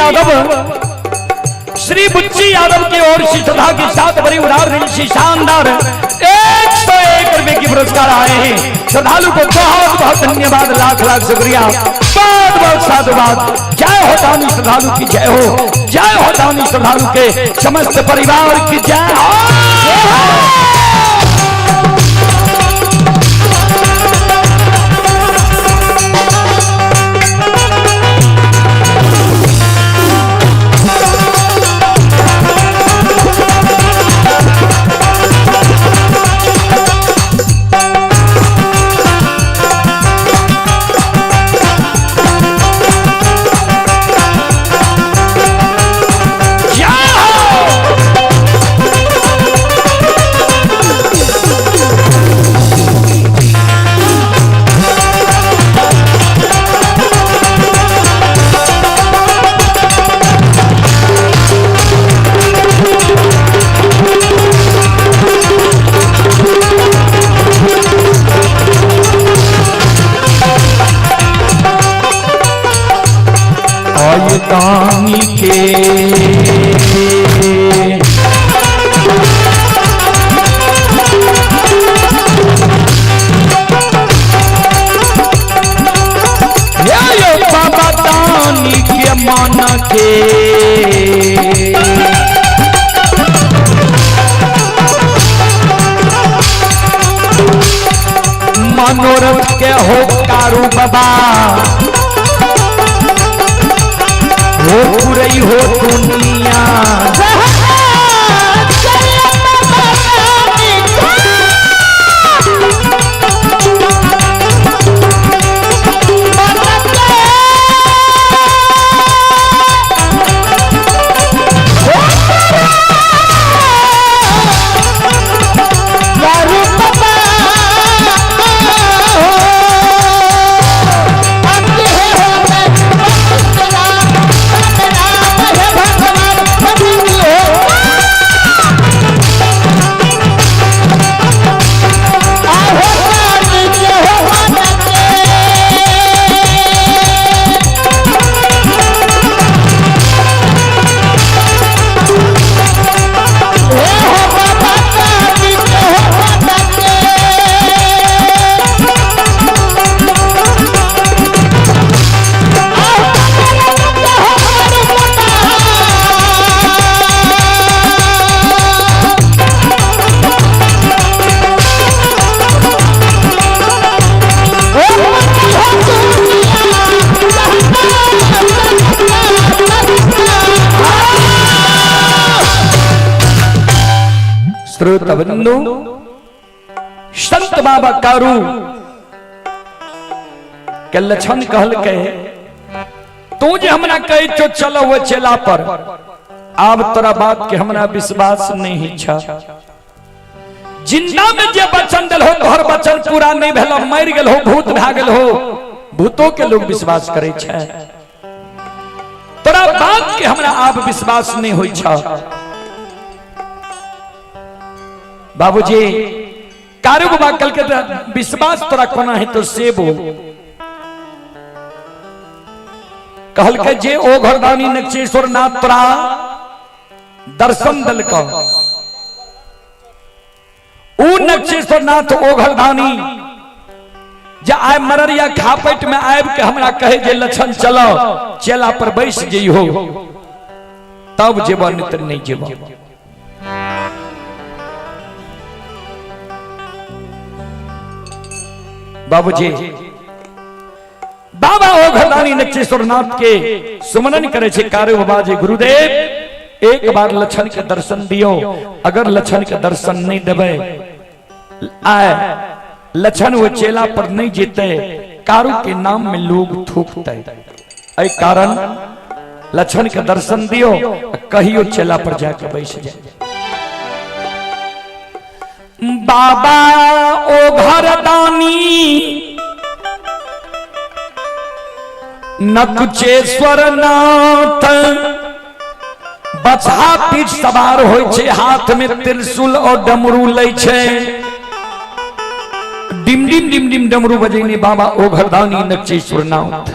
Speaker 1: यादव, श्री बुच्ची यादव की ओर से श्रद्धा के साथ बड़ी उदार दिल से शानदार 101 रुपए की पुरस्कार आए हैं। श्रद्धालु को बहुत बहुत धन्यवाद, लाख लाख शुक्रिया, बहुत बहुत साधुवाद। जय हो दानी श्रद्धालु की जय हो, जय हो दानी श्रद्धालु के समस्त परिवार की जय हो। जय हो। आय दानी के ये बाबा दानी के मन के मनोरथ के हो कारू बाबा हो पुरई हो दुनिया। श्रोता बंधु, संत बाबा कारू के लक्षण कहल के तू जे हमरा कहे छो चलो वो चेला पर, आब तोरा बात के हमरा विश्वास नहीं छ। जिंदा में जे वचन दिल हो तोहर वचन पूरा नहीं भेल, मर गेल हो, भूत भए गेल हो, भूतों के लोग विश्वास करे छै। तोरा बात के हमरा आब विश्वास नहीं होई छ। बाबूजी कारू बाबा कल के विश्वास तोरा कोना है तो से बोल। कहल के जे ओ घरदानी नक्षेश्वर नाथ तोरा दर्शन दिलक, ऊ नक्षेश्वर नाथ ओ घरदानी जे आय मररिया खापट में आबि के हमरा कहे जे लक्षण चलो चेला पर बैस जइहो तब जेब, नहीं तो नहीं जेब। बाबूजी बाबा ओ घरदानी नक्षेश्वर नाथ के सुमनन करे छे कारू बाबा जे गुरुदेव एक बार लक्षण के दर्शन दियो, अगर लक्षण के दर्शन नहीं देबे आए लक्षण वो चेला पर नहीं जीते, कारू के नाम में लोग थूकते। ऐ कारण लक्षण के दर्शन दियो, कहियो चेला पर जाके बैस जाए। बाबा ओ घरदानी नकुचेश्वर नाथ बछहा पीठ सवार होय छे, हाथ में त्रिशूल और डमरू लै छे, डिम डिम डिम डिम डमरू बजेने बाबा ओ घरदानी नकुचेश्वर नाथ।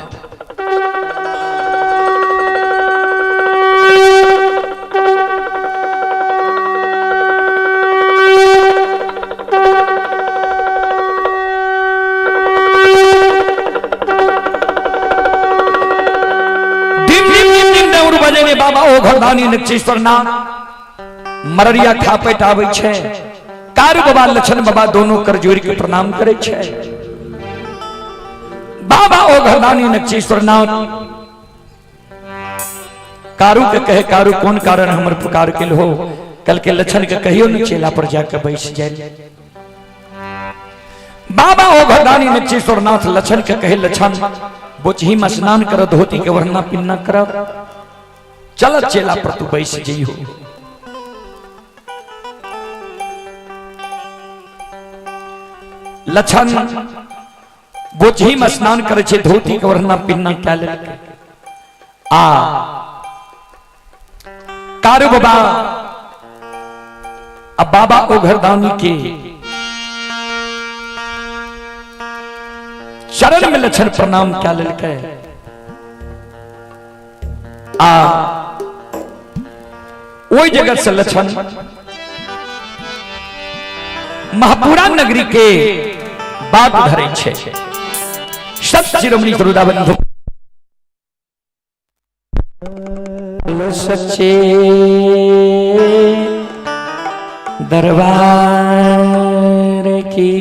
Speaker 1: बजेने बाबा ओ घरदानी नक्षेश्वर नाथ मररिया खापेट आबै छै। कारू बाबा लछन बाबा दोनों कर जोड़ के प्रणाम करे छै। बाबा ओ घरदानी नक्षेश्वर नाथ कारू के कहे, कारू कोन कारण हमर पुकार के हो? कल के लछन के कहियो न चेला पर जाके बैस जाए। बाबा ओ घरदानी नक्षेश्वर नाथ लछन के कहे, लछन बोचही में स्नान कर, धोती के वरना पिन्ना कर, चल चेला पर तू बैस जइहो। लछन बोचही में स्नान करे छे, धोती के वरना पिन्ना क्या लेलकै। आ कारू बाबा अब बाबा ओघरदानी के चरण में लछन प्रणाम क्या लेलकै। आ ओहि जगह से लछन महापुरा नगरी के बात धरे छे। सत शिरोमणि श्रोता बंधु सच्चे दरबार की।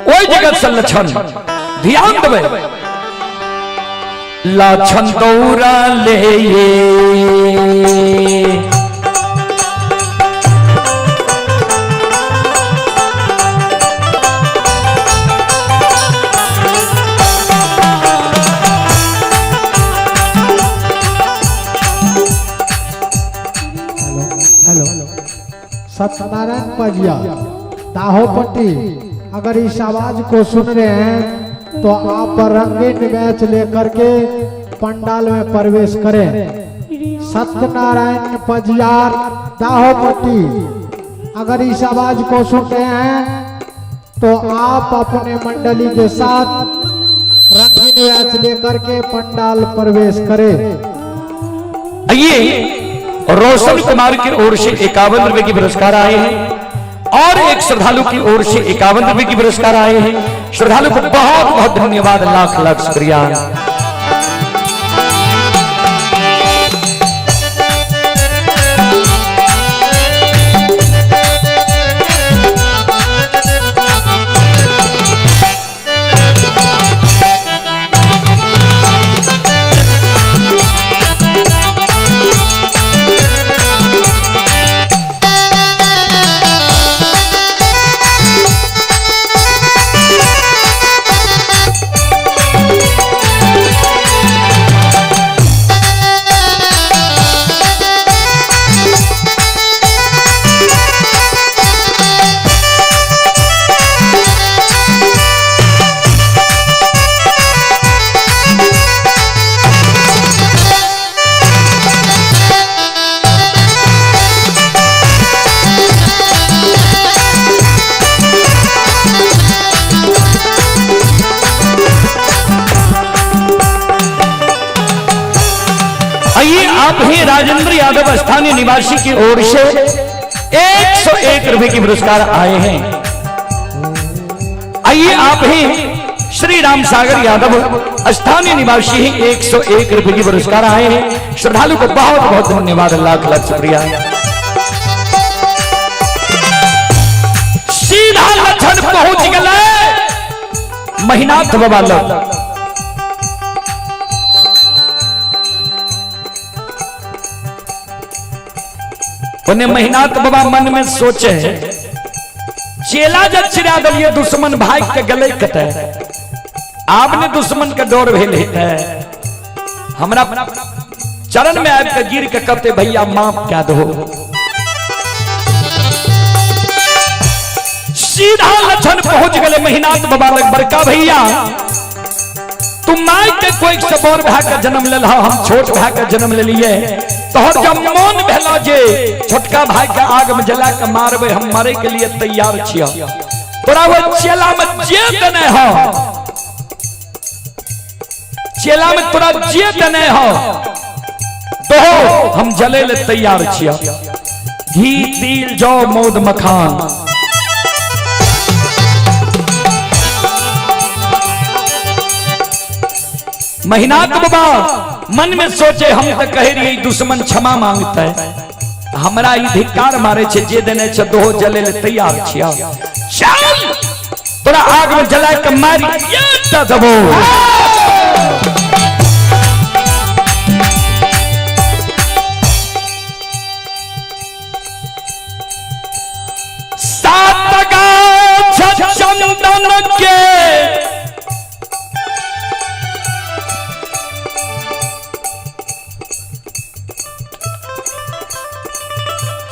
Speaker 1: ओहि जगह से लछन ध्यान देबै, लछन दौड़ा ले
Speaker 3: हेलो सत्यनारायण पजिया दाहोपट्टी, अगर इस आवाज को सुन रहे हैं तो आप रंगीन मैच लेकर के पंडाल में प्रवेश करें। सत्यनारायण पजियार दाहोपट्टी, अगर इस आवाज को सुन रहे हैं तो आप अपने मंडली के साथ रंगीन मैच लेकर के पंडाल प्रवेश करें।
Speaker 1: आइए रोशन कुमार की ओर से 51 रुपए की पुरस्कार आए हैं और एक श्रद्धालु की ओर से 51 रुपए की पुरस्कार आए हैं। श्रद्धालु को बहुत बहुत धन्यवाद, लाख लाख शुक्रिया। आइए आप ही राजेंद्र यादव स्थानीय निवासी की ओर से 101 रुपए की पुरस्कार आए हैं। आइए आप ही श्री राम सागर यादव स्थानीय निवासी ही 101 रुपए की पुरस्कार आए हैं। श्रद्धालु को बहुत बहुत धन्यवाद, लाख लाख शुक्रिया। सीधा लक्षण पहुंच गए महिनाथ बाबा लग। उन्हें महिनाथ बाबा मन में सोचे, चेला जब चिरा दिलिए दुश्मन भाग के गले कते, आब ने दुश्मन के डर भेल हेतै, हमरा चरण में आबि के गिर के कहते भैया माफ क्या दो। सीधा लक्षण पहुंच गए महिनाथ बाबा लग, बड़का भैया तू माय के कोई से बड़ भाई के जन्म लेल, हम छोट भाई के जन्म ले लिए, तोहर जब मन भेला जे छोटका भाई के आग में जला के मारबे, हम मरे के लिए तैयार छियो। तोरा वो चेला में जे देने हो, चेला में तोरा जे देने हो तो हम जले ले तैयार छियो। घी तिल जौ मौद मखान, महिनाथ बाबा मन में सोचे हम तो कह रही दुश्मन क्षमा मांगते हमरा ई धिक्कार मारे छे जे देने छे दोहो जले ले तैयार छिया। चल तोरा आग में जला के मारी ये दबो। सात गाछ चंदन के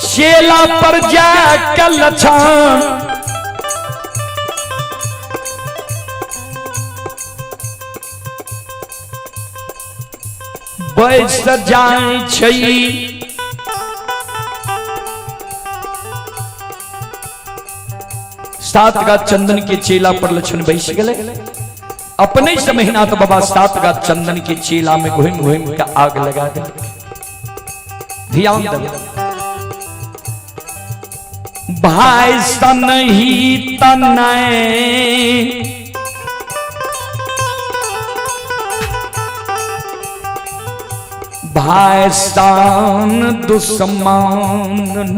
Speaker 1: चेला पर जा लछन बैस जाय छै। सात गाछ चंदन के चेला पर लक्षण बैस गए। अपने से महिनाथ बाबा सात गाछ चंदन के चेला में घूम घूम के आग लगा दे। ध्यान दे भाई सन ही तनय भाई सान दुश्मन।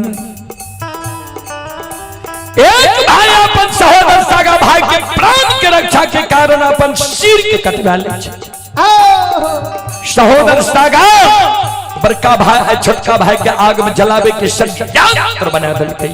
Speaker 1: एक भाई अपन सहोदर सागा भाई के प्राण के रक्षा के कारण अपन सिर के कटवा ले। सहोदर सागा बड़का भाई छोटका भाई के आग में जलावे के षड्यंत्र बना देलकै।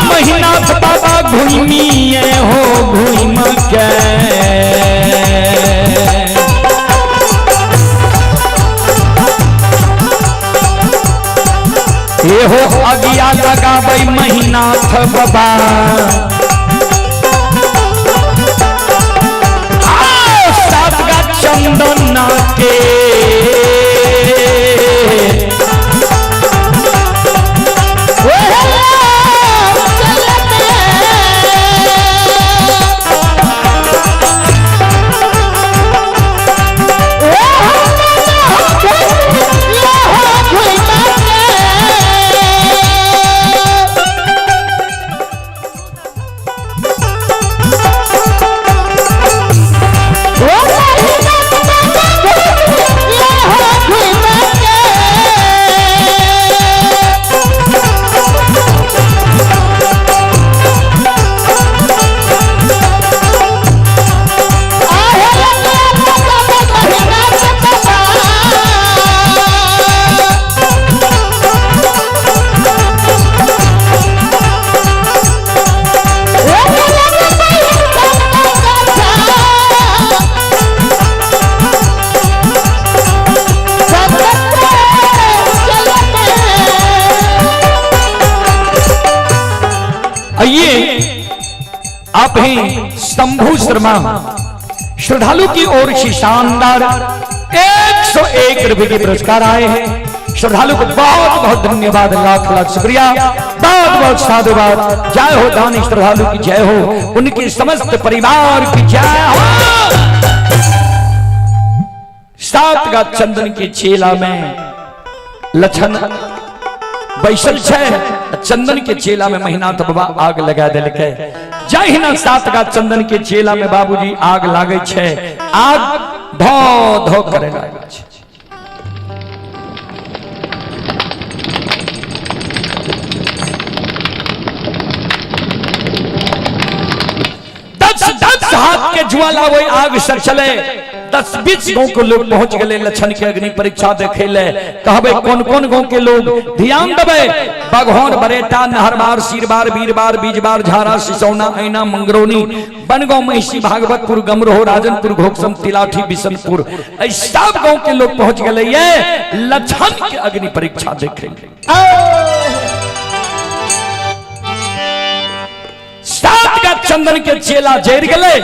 Speaker 1: महिनाथ बाबा घूमिए हो घूम के ये हो अगिया लगाबै महिनाथ बाबा। सात गाछ चंदन के आइए आप हैं शंभू शर्मा श्रद्धालु की ओर से शानदार 101 रुपए के पुरस्कार आए हैं। श्रद्धालु को बहुत बहुत धन्यवाद, लाख लाख शुक्रिया, बहुत बहुत साधुवाद। जय हो दानी श्रद्धालु की जय हो, उनके समस्त परिवार की जय हो। सात गाछ चंदन के चेला में लछन बैसल छै, चंदन के चेला में महिनाथ बाबा आग लगा देलकै। जहिना सात गाछ चंदन के चेला में बाबूजी आग लागे छै, आग धो धो करे लागे छै। हाथ के ज्वाला वही आग से चले। 10-20 गांव के लोग पहुंच गए लक्षण के अग्नि परीक्षा देखे ले। कहबे कौन कौन गांव के लोग, ध्यान देबे, बघौर, बरेटा, नहरबार, सीरबार, बीरबार, बीजबार, झारा, सिसौना, ऐना, मंगरौनी, बनगांव, महिषी, भागवतपुर, गमरोह, राजनपुर, घोकसम, तिलाठी, बिशनपुर, सब गांव के लोग पहुंच गए ये लक्षण के अग्नि परीक्षा देखे। 7 गाछ चंदन के चेला जड़ गए,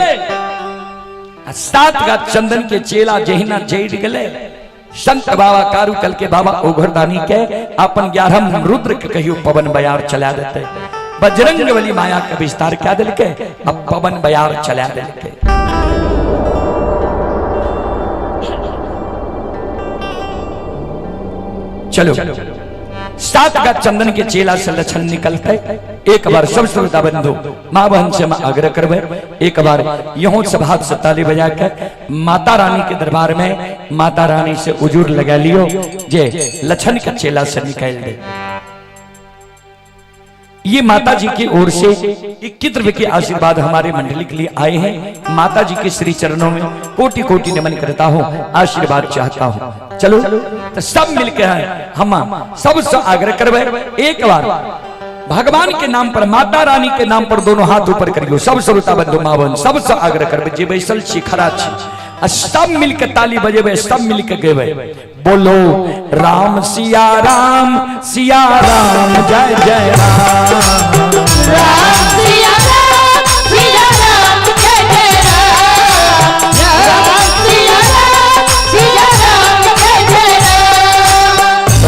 Speaker 1: 7 गाछ चंदन के चेला जहिना जड़ गए, संत बाबा कारू कल के बाबा ओघरदानी के अपन 11 रुद्र के कहियो पवन बयार चला देते। बजरंग बली माया का विस्तार क्या दिल के, अब पवन बयार चला दिल के। चलो 7 गाछ चंदन के चेला से लक्षण निकलते। एक बार सब श्रोता बंधु माँ बहन से मैं आग्रह करबे, एक बार यहों सब हाथ से ताली बजा के माता रानी के दरबार में माता रानी से उजूर लगा लियो जे लक्षण के चेला से निकाल दे। ये माता जी की ओर से 21 रुपए के आशीर्वाद हमारे मंडली के लिए आए हैं। माता जी के श्री चरणों में कोटि कोटि नमन करता हूँ, आशीर्वाद चाहता हूँ। चलो तो सब मिलकर हैं, हम सबसे आग्रह करवे एक बार भगवान के नाम पर, माता रानी के नाम पर दोनों हाथ ऊपर करियो। सब श्रोता बंधु माँ बहन सबसे आग्रह करवे, जे बैसल छी खड़ा छी, आ सब मिलके ताली बजेबे, सब मिलके गेबे, बोलो राम सिया राम सिया राम जय जय राम,
Speaker 2: राम सिया राम सिया राम जय जय राम, राम सिया राम सिया राम जय जय राम,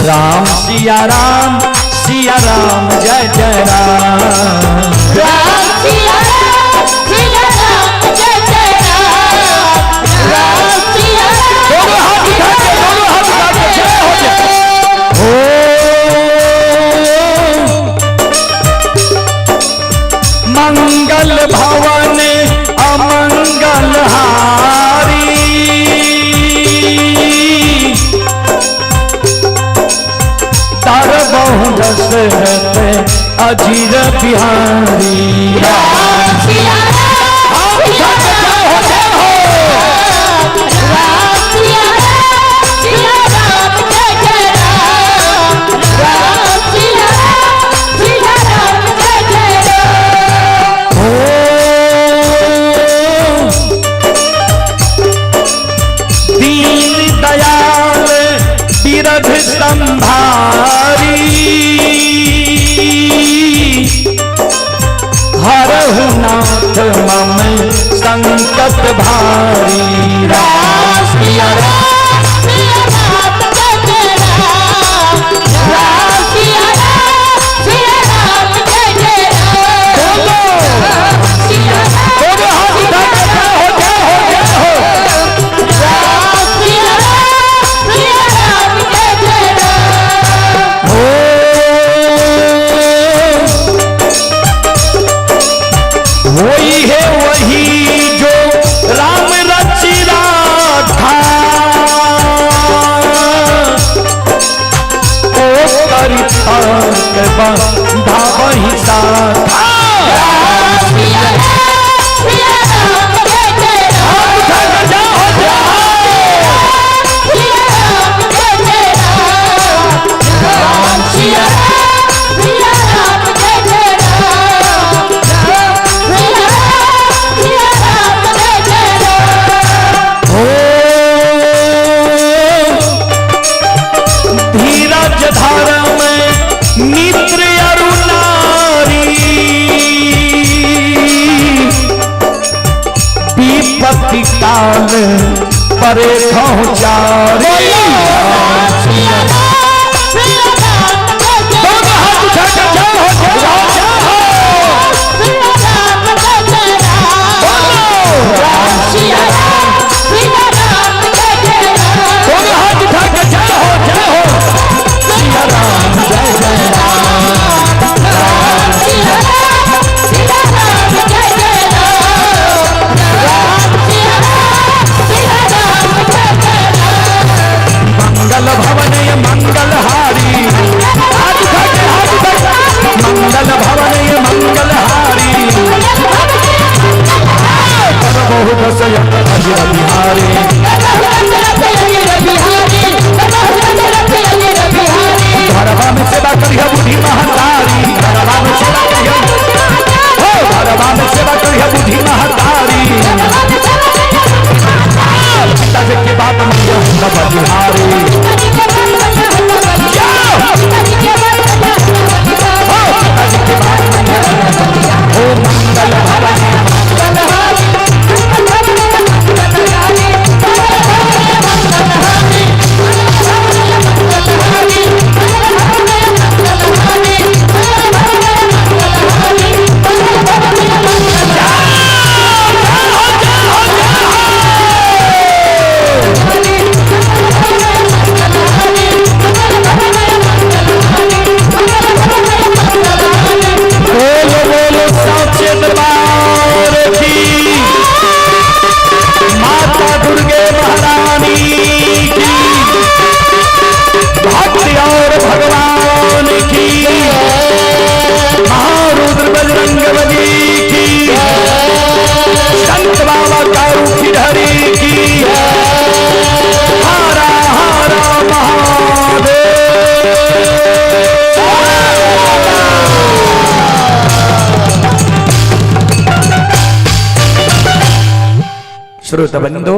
Speaker 1: राम सिया राम सिया राम जय जय राम,
Speaker 2: राम सिया राम सिया राम जय जय राम, राम सिया राम।
Speaker 1: दोनों हाथ उठा के, दोनों हाथ उठा के जय हो जय हो। मंगल भवन अमंगल हारी, तर बहु दशरथ अजीर बिहारी।
Speaker 2: राम सिया राम
Speaker 1: हाथ उठा के जय हो जय हो।
Speaker 2: राम सिया राम सिया राम जय जय राम, राम सिया राम सिया राम जय जय राम।
Speaker 1: दीन दयाल बिरध संभारी, हरहु नाथ मम संकट भारी।
Speaker 2: राम सिया राम सिया राम जय जय राम, राम सिया राम सिया राम जय जय राम,
Speaker 1: बोलो
Speaker 2: सिया राम
Speaker 1: दोनों हाथ उठा के जय हो जय हो जय हो।
Speaker 2: राम सिया राम सिया राम जय जय राम।
Speaker 1: हो वही है वही जो राम रचि राखा, ओ कर बंधा वही साखा।
Speaker 2: राम सिया राम सिया राम जय जय राम,
Speaker 1: हाथ उठा के जय हो जय हो।
Speaker 2: सिया राम जय जय राम, राम सिया राम सिया राम जय जय राम, सिया राम सिया राम जय जय राम।
Speaker 1: हो धीरज धर्म मित्र अरुणारी, विपत्ति काल परे चारी।
Speaker 2: राम सिया राम सिया राम जय जय
Speaker 1: दोनों हाथ उठा के जय हो जय हो जय हो।
Speaker 2: सिया राम जय जय राम,
Speaker 1: बोलो
Speaker 2: राम सिया राम सिया राम जय जय राम,
Speaker 1: दोनों हाथ उठा के जय हो जय हो।
Speaker 2: सिया राम जय जय राम, राम सिया राम सिया राम जय जय राम, राम सिया राम सिया राम जय जय राम।
Speaker 1: मंगल श्रोता बंधु,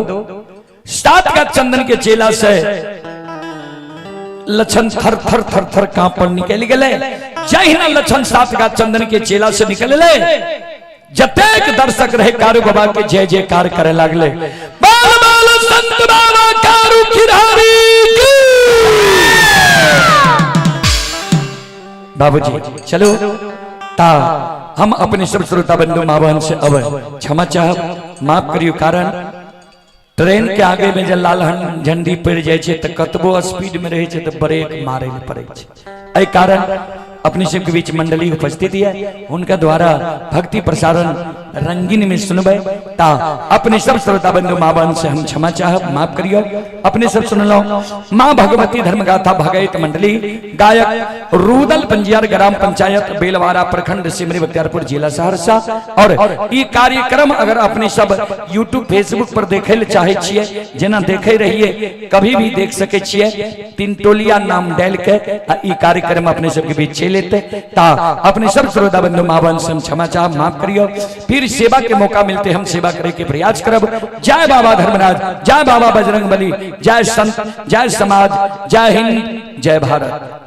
Speaker 1: सात का चंदन के चेला से लक्षण थर थर थर थर कांपन निकल गए। जहिना लक्षण सात का चंदन के चेला से निकल ले, जतेक दर्शक रहे कारू बाबा के जय जयकार करे लागले। बाल बाल संत बाबा कारू खिरारी की। बाबूजी चलो ता हम अपने सब श्रोता बंधु माँ बहन से अब क्षमा चाह माफ करियो, कारण ट्रेन के आगे में जब लाल झंडी पड़ जाए छै तो कतबो स्पीड में रहे छै तो ब्रेक मारे ले पड़े छै। एहि कारण अपने सबके बीच मंडली उपस्थित है, उनका द्वारा भक्ति प्रसारण रंगीन में सुनबे। ता अपने सब श्रोता बंधु माँ बहन से हम क्षमा चाहब, माफ करियो। अपने सब सुन लो माँ भगवती धर्मगाथा भगैत मंडली, गायक रूदल पंजियार, ग्राम पंचायत बेलवारा, प्रखंड सिमरी बख्तियारपुर, जिला सहरसा। और ई कार्यक्रम अगर अपने सब यूट्यूब फेसबुक पर देखे ले चाहे छिए, जेना देखे रहिए कभी भी देख सके छिए, तीन टोलिया नाम डाल के आ ई कार्यक्रम अपने सबके बीच चल लेते। ता अपने सब श्रोता बंधु माँ बहन से हम क्षमा चाह माफ करियो। फिर सेवा के मौका मिलते हम सेवा करे के प्रयास करब। जय बाबा धर्मराज, जय बाबा बजरंग बली, जय संत, जय समाज, जय हिंद, जय भारत।